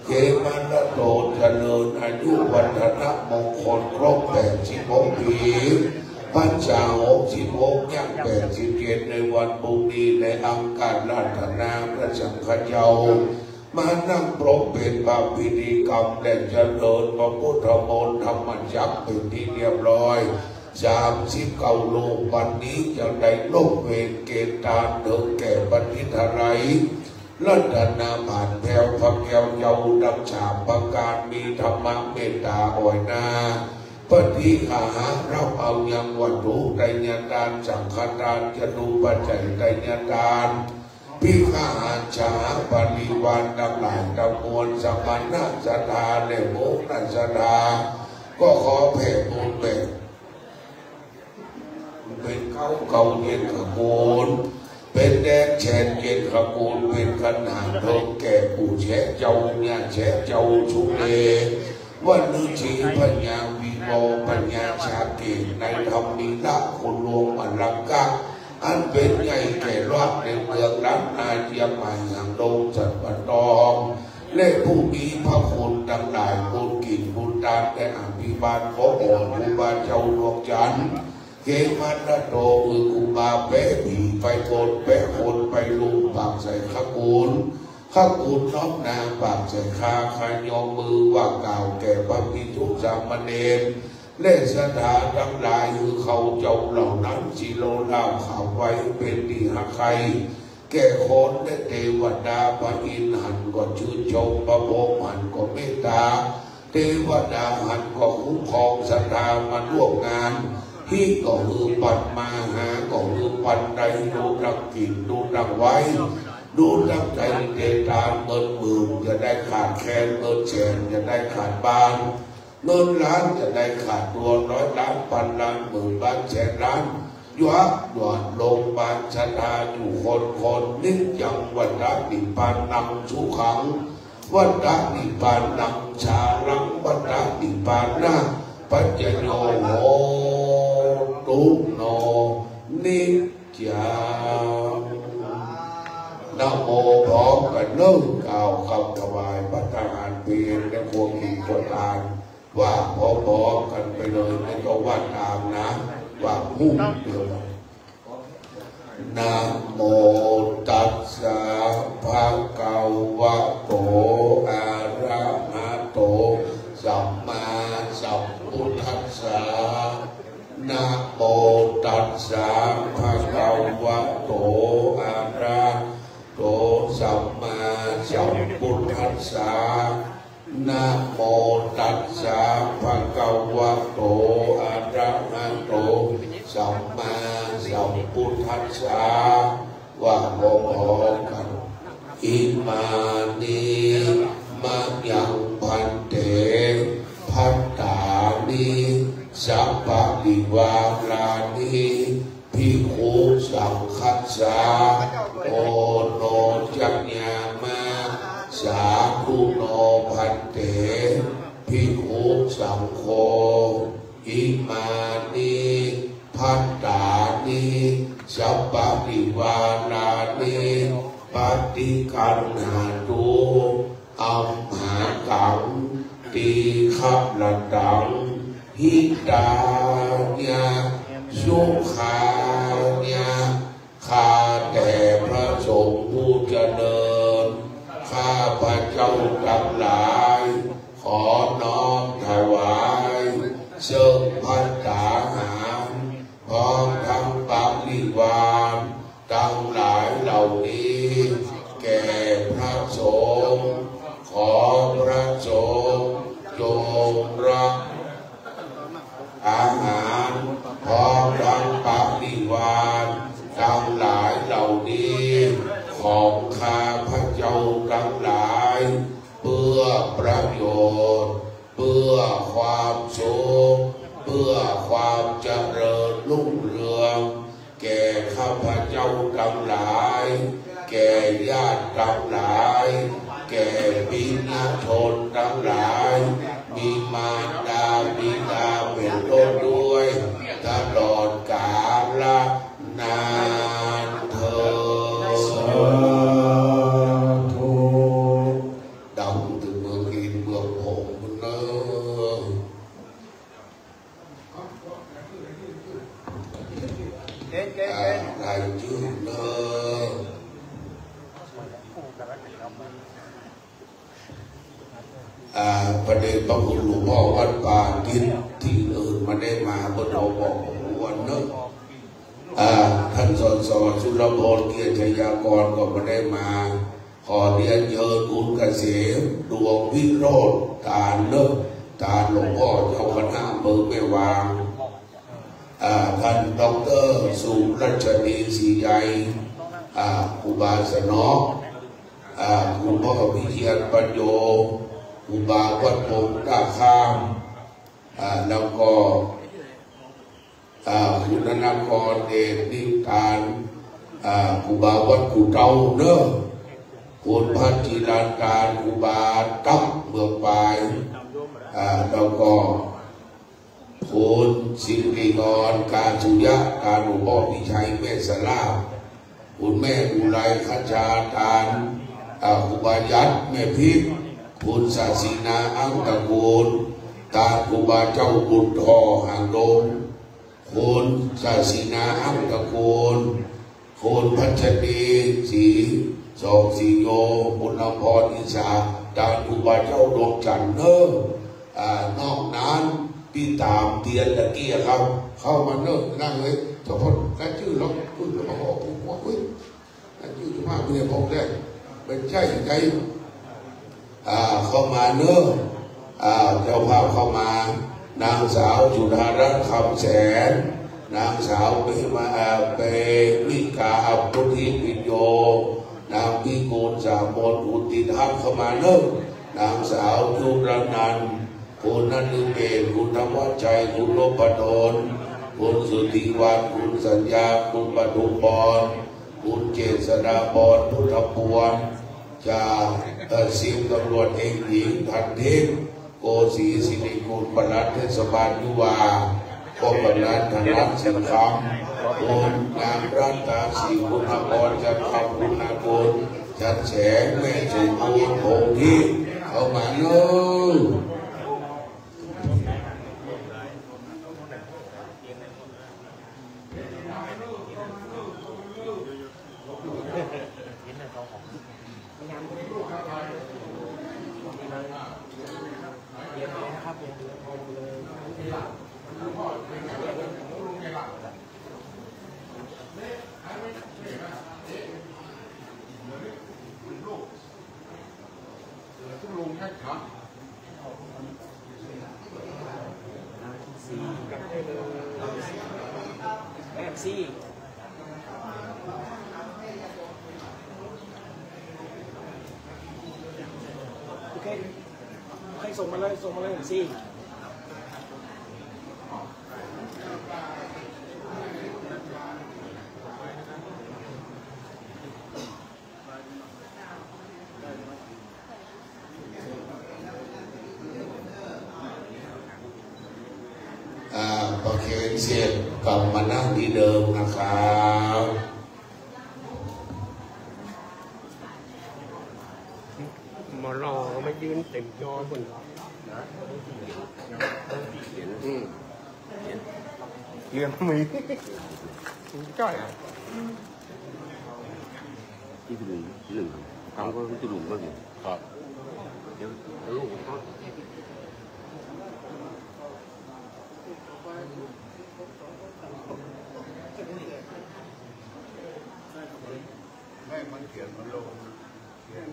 เขมรโต เจริญอายุวัฒนมงคลครบแปดสิบหกปี พรรษาหกสิบหก ย่างแปดสิบเจ็ด ในวันพรุ่งนี้ ในอังคารรัตนาพระสังฆเจ้า มานั่งปรบเป็นพระพิธีกรรม และเจริญพระพุทธมนต์ธรรมจักรเป็นที่เรียบร้อย สามสิบเก้ารูป วันนี้จะได้ลบเวรเกณฑ์ทานเถิงแก่บัณฑิตาลัย รัตนาบาทแพรวพระแก้วเจ้าทั้งสามประการ มีธรรมเมตตาอ่อยหน้า ปฏิคาหารับเอายังวัตถุไตรยทาน สังฆทาน จตุปัจจัยไตรยทาน ภิกขาหารสหบริวารทั้งหลายทั้งมวล สมณะศรัทธาและโมฆะศรัทธา ก็ขอแผ่บุญแผ่ เป็นเก้าเก้าเย็นขกูล เป็นแดงแฉนเย็นขกูล เป็นขันหาเทิงแก่ปู่แฉะเจ้า ย่าแฉะเจ้าสุเร วันฤๅษีพญาวีโว พญาชาเกต ในธรรมมีละคุณหลวงมลังกะ อันเป็นใหญ่แก่ราชในเมืองล้านนาเชียงใหม่ หางดงสันป่าตอง และผู้มีพระคุณทั้งหลาย บุญกิจบุญทาน และอภิบาลขออ่อนครูบาเจ้าดวงจันทน์ เขมรโต คือครูบาแป๊ผีไปบน แป๊คนไปลุมปากใส่ขกูล ขกูลน้อมหน้าปากใส่ข้า ขยอมมือว่ากล่าวแก่พระภิกษุสามเณร และศรัทธาทั้งหลาย คือเขาเจ้าเหล่านั้น สิโลลาภขาวไว้เป็นที่ฮักใคร่ แก่คนและเทวดา พระอินทร์หันก็ชื่นชม พระพรหมหันก็เมตตา เทวดาหันก็คุ้มครอง ศรัทธามาร่วมงาน หิก็คือปัดมา หาก็คือปัดได ดูทั้งกิน ดูทั้งไว้ ดูทั้งใจเจตนา เงินหมื่นจะได้ขาดแคลน เงินแสนจะได้ขาดบาน เงินล้านจะได้ขาดตัว ร้อยล้าน พันล้าน หมื่นล้าน แสนล้าน ยะ หยอดลงบานศรัทธาอยู่คนคน นิจจัง วัตตะ นิพพานัง สุขัง วัตตะ นิพพานัง ชาลัง วัตตะ นิพพานะ ปัจจโย โหตุ โน นิจจัง นะโม พร้อมกันเนิ่งกล่าวคำถวายภัตตาหารเพลและครัวกินครัวทาน ว่าพร้อมๆกันไปเลย ไม่ต้องว่าตามนะ ว่าฮู้เดียวกัน Namo tassa bhagavato arahato sammāsambuddhassa. Namo tassa bhagavato arahato sammāsambuddhassa. Namo tassa bhagavato arahato sammāsambuddhassa. ว่าพร้อมๆกัน Imāni mayaṃ bhante bhattāni saparivārāni bhikkhusaṅghassa oṇojayāma. Sādhu no bhante bhikkhusaṅgho. Imāni bhattāni parivārāni paṭiggaṇhātu amhākaṃ dīgharattaṃ hitāya sukhāya. ข้าแต่พระสงฆ์ผู้เจริญ ข้าพระเจ้าทั้งหลาย ขอน้อมถวาย ซึ่งภัตตาหาร พร้อมทั้งปริวารทั้งหลายเหล่านี้ แก่พระสงฆ์ ขอพระสงฆ์จงรับอาหาร พร้อมทั้งปริวารทั้งหลายเหล่านี้ ของข้าพระเจ้าทั้งหลาย เพื่อประโยชน์ เพื่อความสุข เพื่อความเจริญรุ่งเรือง แก่ข้าพเจ้าทั้งหลาย แก่ญาติทั้งหลาย แก่ภิกขุชนทั้งหลาย มีมารดาบิดาเป็นต้นด้วย ตลอดกาลนานเทอญ สาธุ ดำถึงเมืองอินเมืองหงส์พุ้นเน้อ เก่งๆๆ อ่า หลายชื่อเน้อ อ่า พระเดชพระคุณหลวงพ่อวัดป่าทิศ ที่อื่นไม่ได้มา เพิ่นเอาบอกผมวันเน้อ อ่า ท่าน สส สุรพล เกียรติชยากร ก็ไม่ได้มา ขอเรียนเชิญคุณเกษม ดวงวิโรจน์ ตานเน้อ ตานหลวงพ่อเจ้าคณะอำเภอแม่วาง อ่า ท่าน ด็อกเตอร์ สุรัชนี ศรีใย อ่า ครูบาสนอ อ่า คุณพ่อวิเชียรปัญโญ ครูบาวัดโป่งท่าข้าม อ่า แล้วก็ อ่า คุณธนากร เดชนิทาน อ่า ครูบาวัดกู่เต้าเน้อ คุณพัชจิรันตาน ครูบาตั๊ก เมืองปาย อ่า แล้วก็ คุณสิริกร กาสุยะ ตานหลวงพ่อพิชัย แม่สลา คุณแม่อุไร คัชชา ตาน อ่า ครูบายัด แม่พิษ คุณศาสินา อั้งตระกูล ตานครูบาเจ้าบุญทอง หางดง คุณศาสินา อั้งตระกูล คุณพัชรี ศรี สอง ศรีโย คุณอมพร อิสา ตานครูบาเจ้าดวงจันทร์เน้อ อ่า นอกนั้น พี่ตามเตียนตะกี้ครับ เข้ามาเน้อ นั่งเลย เฉพาะรายชื่อเรา คุณก็มาบอกผมว่า อุ๊ย รายชื่อเจ้าภาพเนี่ย ผมได้ ไม่ใช่ไง อ่า เข้ามาเน้อ อ่า เจ้าภาพเข้ามา นางสาวจุฑารัตน์ คำแสน นางสาวเปมา อ่า เปมิกา พุทธิพิญโญ นางวิกูล สามน อุติทัศน์ เข้ามาเน้อ นางสาวจุรนันท์ คุณนฤเบศร คุณธวัชชัย คุณนพดล คุณสุทธิวัฒน์ คุณสัญญา คุณปทุมพร คุณเจษฎาพร พุทธพวง จาก เอ่อ สิบตำรวจเอกหญิง พันทิพย์ โกศรีสิริกุล ปลัดเทศบาลยุวา ก็กำนันธนัท สิงห์คำ คุณนางรัตตาศรี คุณอมรจันทร์คำ คุณอากุล จันทร์แสง แม่สมบูรณ์ พงษ์ทิพย์ เข้ามาเน้อ สี่ เอฟซี โอเค ให้ส่งมาเลย ส่งมาเลย สี่ อ่า ประเคนเสร็จ กลับมานั่งที่เดิมนะครับ มารอมายืนเต็มจอพุ่น อืม เรียนมือ ใช่อะ ที่หนึ่งที่หนึ่งครับ เขาก็ที่หนึ่งก็เห็น ครับ เดี๋ยวเอาลูกเขา ไม่ มันเขียน มันลง เขียน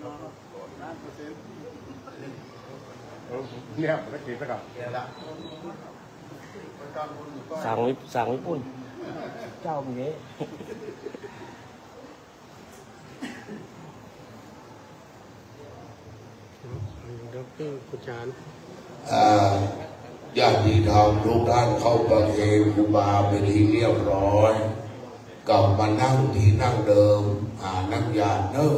เออ เนี่ย มันก็เขียนไปก่อน สั่งไว้ สั่งไว้ปุ้น เจ้ามี ด็อกเตอร์ อาจารย์ อ่า ญาติธรรมทุกท่านเข้าประเคนครูบาเป็นที่เรียบร้อย กลับมานั่งที่นั่งเดิม หานั่งยานเนอะ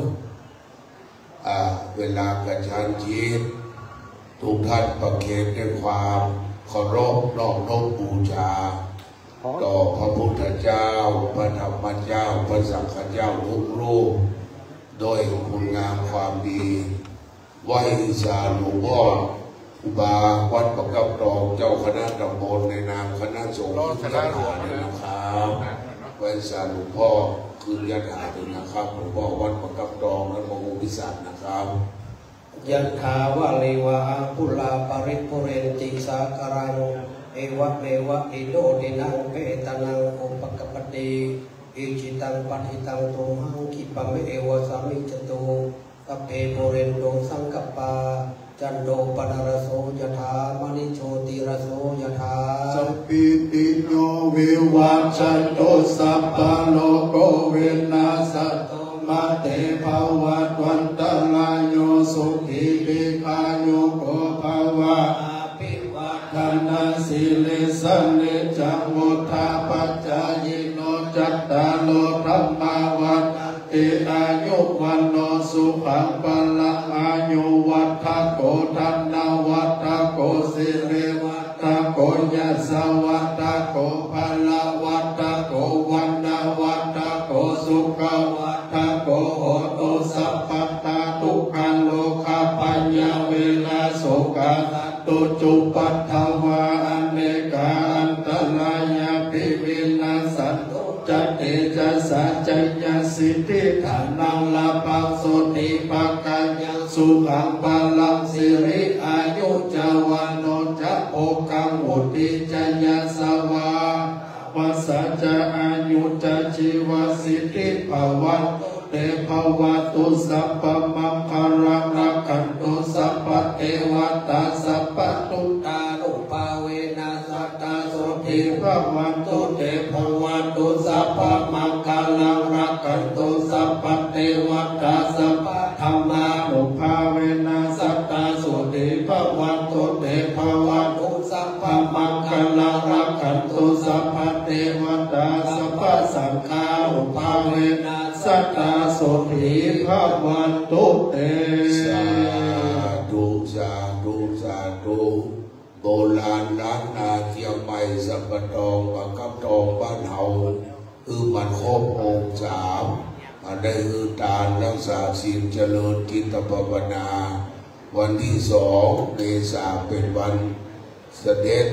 อ่า เวลากระชั้นชิด ทุกท่านประเคนด้วยความเคารพนอบน้อมบูชา ต่อพระพุทธเจ้า พระธรรมเจ้า พระสังฆเจ้าทุกรูป ด้วยคุณงามความดี ไหว้สาหลวงพ่อครูบาวัดปากกาดตอง เจ้าคณะตำบล ในนามคณะสงฆ์ รอ พุทธศาสนาด้วยนะครับ ไหว้สาหลวงพ่อขึ้นยาถาด้วยนะครับ หลวงพ่อวัดปากกาดตอง และพระโพธิสัตว์นะครับ Yathā vārivahā pūrā paripūrenti sāgaraṃ, evameva ito dinnaṃ petānaṃ upakappati. Icchitaṃ patthitaṃ tumhaṃ khippameva samijjhatu. Sabbe pūrentu saṅkappā, cando paṇṇaraso yathā, maṇi jotiraso yathā. Sabbītiyo vivajjantu, sabbarogo vinassatu, mā te bhavatvantarāyo, sukhī dīghāyuko bhava. Abhivādanasīlissa niccaṃ vuḍḍhāpacāyino, cattāro dhammā vaḍḍhanti, āyu vaṇṇo sukhaṃ balaṃ. Āyuvaḍḍhako dhanavaḍḍhako sirivaḍḍhako yasavaḍḍhako balavaḍḍhako vaṇṇavaḍḍhako sukhavaḍḍhako hotu sabbadā. Dukkharogabhayā verā sokā sattu cupaddavā, anekā antarāyāpi vinassantu ca tejasā. Jayasiddhi dhanaṃ lābhaṃ sotthi bhāgyaṃ sukhaṃ balaṃ, siri āyu ca vaṇṇo ca bhogaṃ vuḍḍhī ca yasavā, vassā ca āyū ca jīvasiddhī bhavantu te. Bhavatu sabbamaṅgalaṃ, rakkhantu sabbadevatā, sabbabuddhānubhāvena sadā sotthī bhavantu te. Bhavatu sabbamaṅgalaṃ, rakkhantu sabbadevatā, sabbadhammānubhāvena sadā sotthī bhavantu te. Bhavatu sabbamaṅgalaṃ, rakkhantu sabbadevatā, sabbasaṅghānubhāvena sadā sotthī bhavantu te. Sādhu, sādhu, sādhu. โบราณล้านนาเชียงใหม่ สัปปะตอง ปากกาดตอง บ้านเฮา คือมันครบองค์สาม มาได้คือทาน รักษาศีล เจริญจิตภาวนา วันที่สองเมษาเป็นวันเสด็จ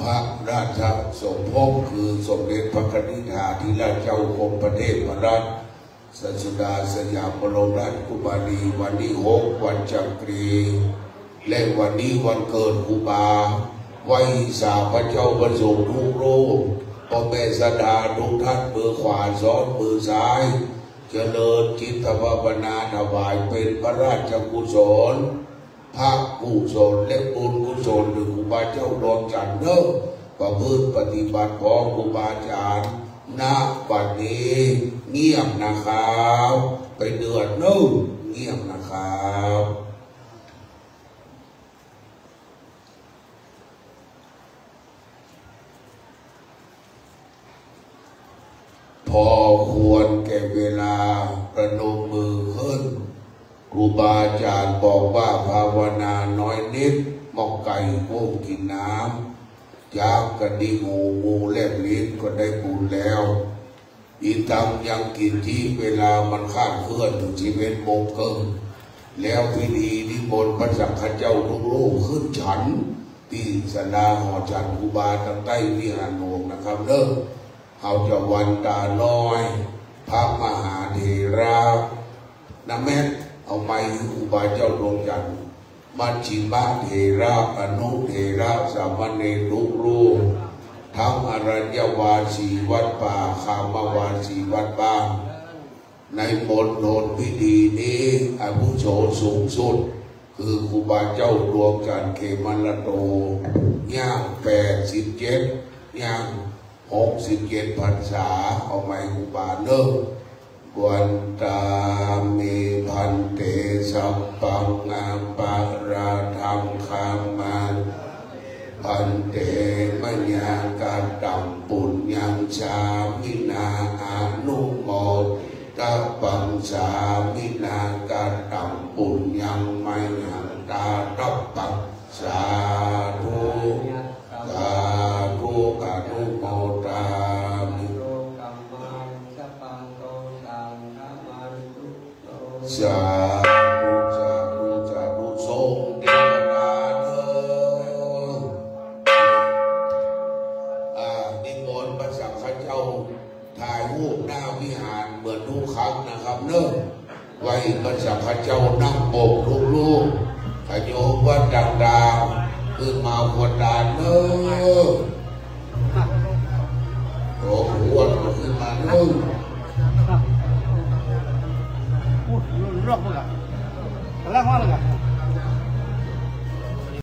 พระราชสมภพ คือสมเด็จพระกนิษฐาธิราชเจ้ากรมพระเทพรัตนราชสุดาสยามบรมราชกุมารี วันที่หกวันจักรี และวันนี้วันเกิดครูบา ไหว้สาพระเจ้าพระสงฆ์ทุกรูป พ่อแม่ศรัทธาทุกท่าน มือขวาซ้อนมือซ้าย เจริญจิตภาวนาถวายเป็นพระราชกุศล พระกุศลและบุญกุศล หรือครูบาเจ้าดวงจันทร์เนอะ ประพฤติปฏิบัติพร้อมครูบาอาจารย์ ณ บัดนี้ เงียบนะครับ ไปเดือนหนึ่ง เงียบนะครับ พอควรแก่เวลา ประนมมือขึ้น ครูบาอาจารย์บอกว่าภาวนาน้อยนิด หม้อไก่ก้มกินน้ำ ช้างกระดิกหู งูแลบลิ้นก็ได้บุญแล้ว อีกทั้งยังกิจที่เวลามันคลาดเคลื่อนอยู่สิบเอ็ดโมงครึ่ง แล้วพิธีนิมนต์พระสังฆเจ้าทุกรูปขึ้นฉัน ที่ศาลาหอฉันครูบาทางใต้วิหารหลวงนะครับเด้อ เขาจะวันตาน้อย พระมหาเถระ นะแม่ เอาไมค์ให้ครูบาเจ้าดวงจันทร์ มัชฌิมะเถระ อนุเถระ สามเณรทุกรูป ทั้งอรัญญวาสีวัดป่า คามวาสีวัดบ้าน ในมณฑลพิธีนี้ อาวุโสสูงสุด คือครูบาเจ้าดวงจันทร์ เขมรัตโต ย่างแปดสิบเจ็ด ย่างหกสิบเจ็ดพรรษา เอาไมค์ครูบาเด้อ Vandāmi bhante, sabbaṃ aparādhaṃ khamatha me bhante, mayā kataṃ puññaṃ sāminā anumoditabbaṃ, sāminā kataṃ puññaṃ mayhaṃ dātabbaṃ. Sādhu, sādhu, anumodāmi. Sādhu, sādhu, sādhu. ทรงเทวดาเด้อ อ่า นิมนต์พระสังฆเจ้า ถ่ายรูปหน้าวิหารเหมือนทุกครั้งนะครับเนอะ ไหว้พระสังฆเจ้านั่งปกทุกรูป ขโยมวัดต่างๆ ขึ้นมาบนลานเนอะ โอ้โห ขึ้นมาเนอะ Lok pula. Kalang mana ka?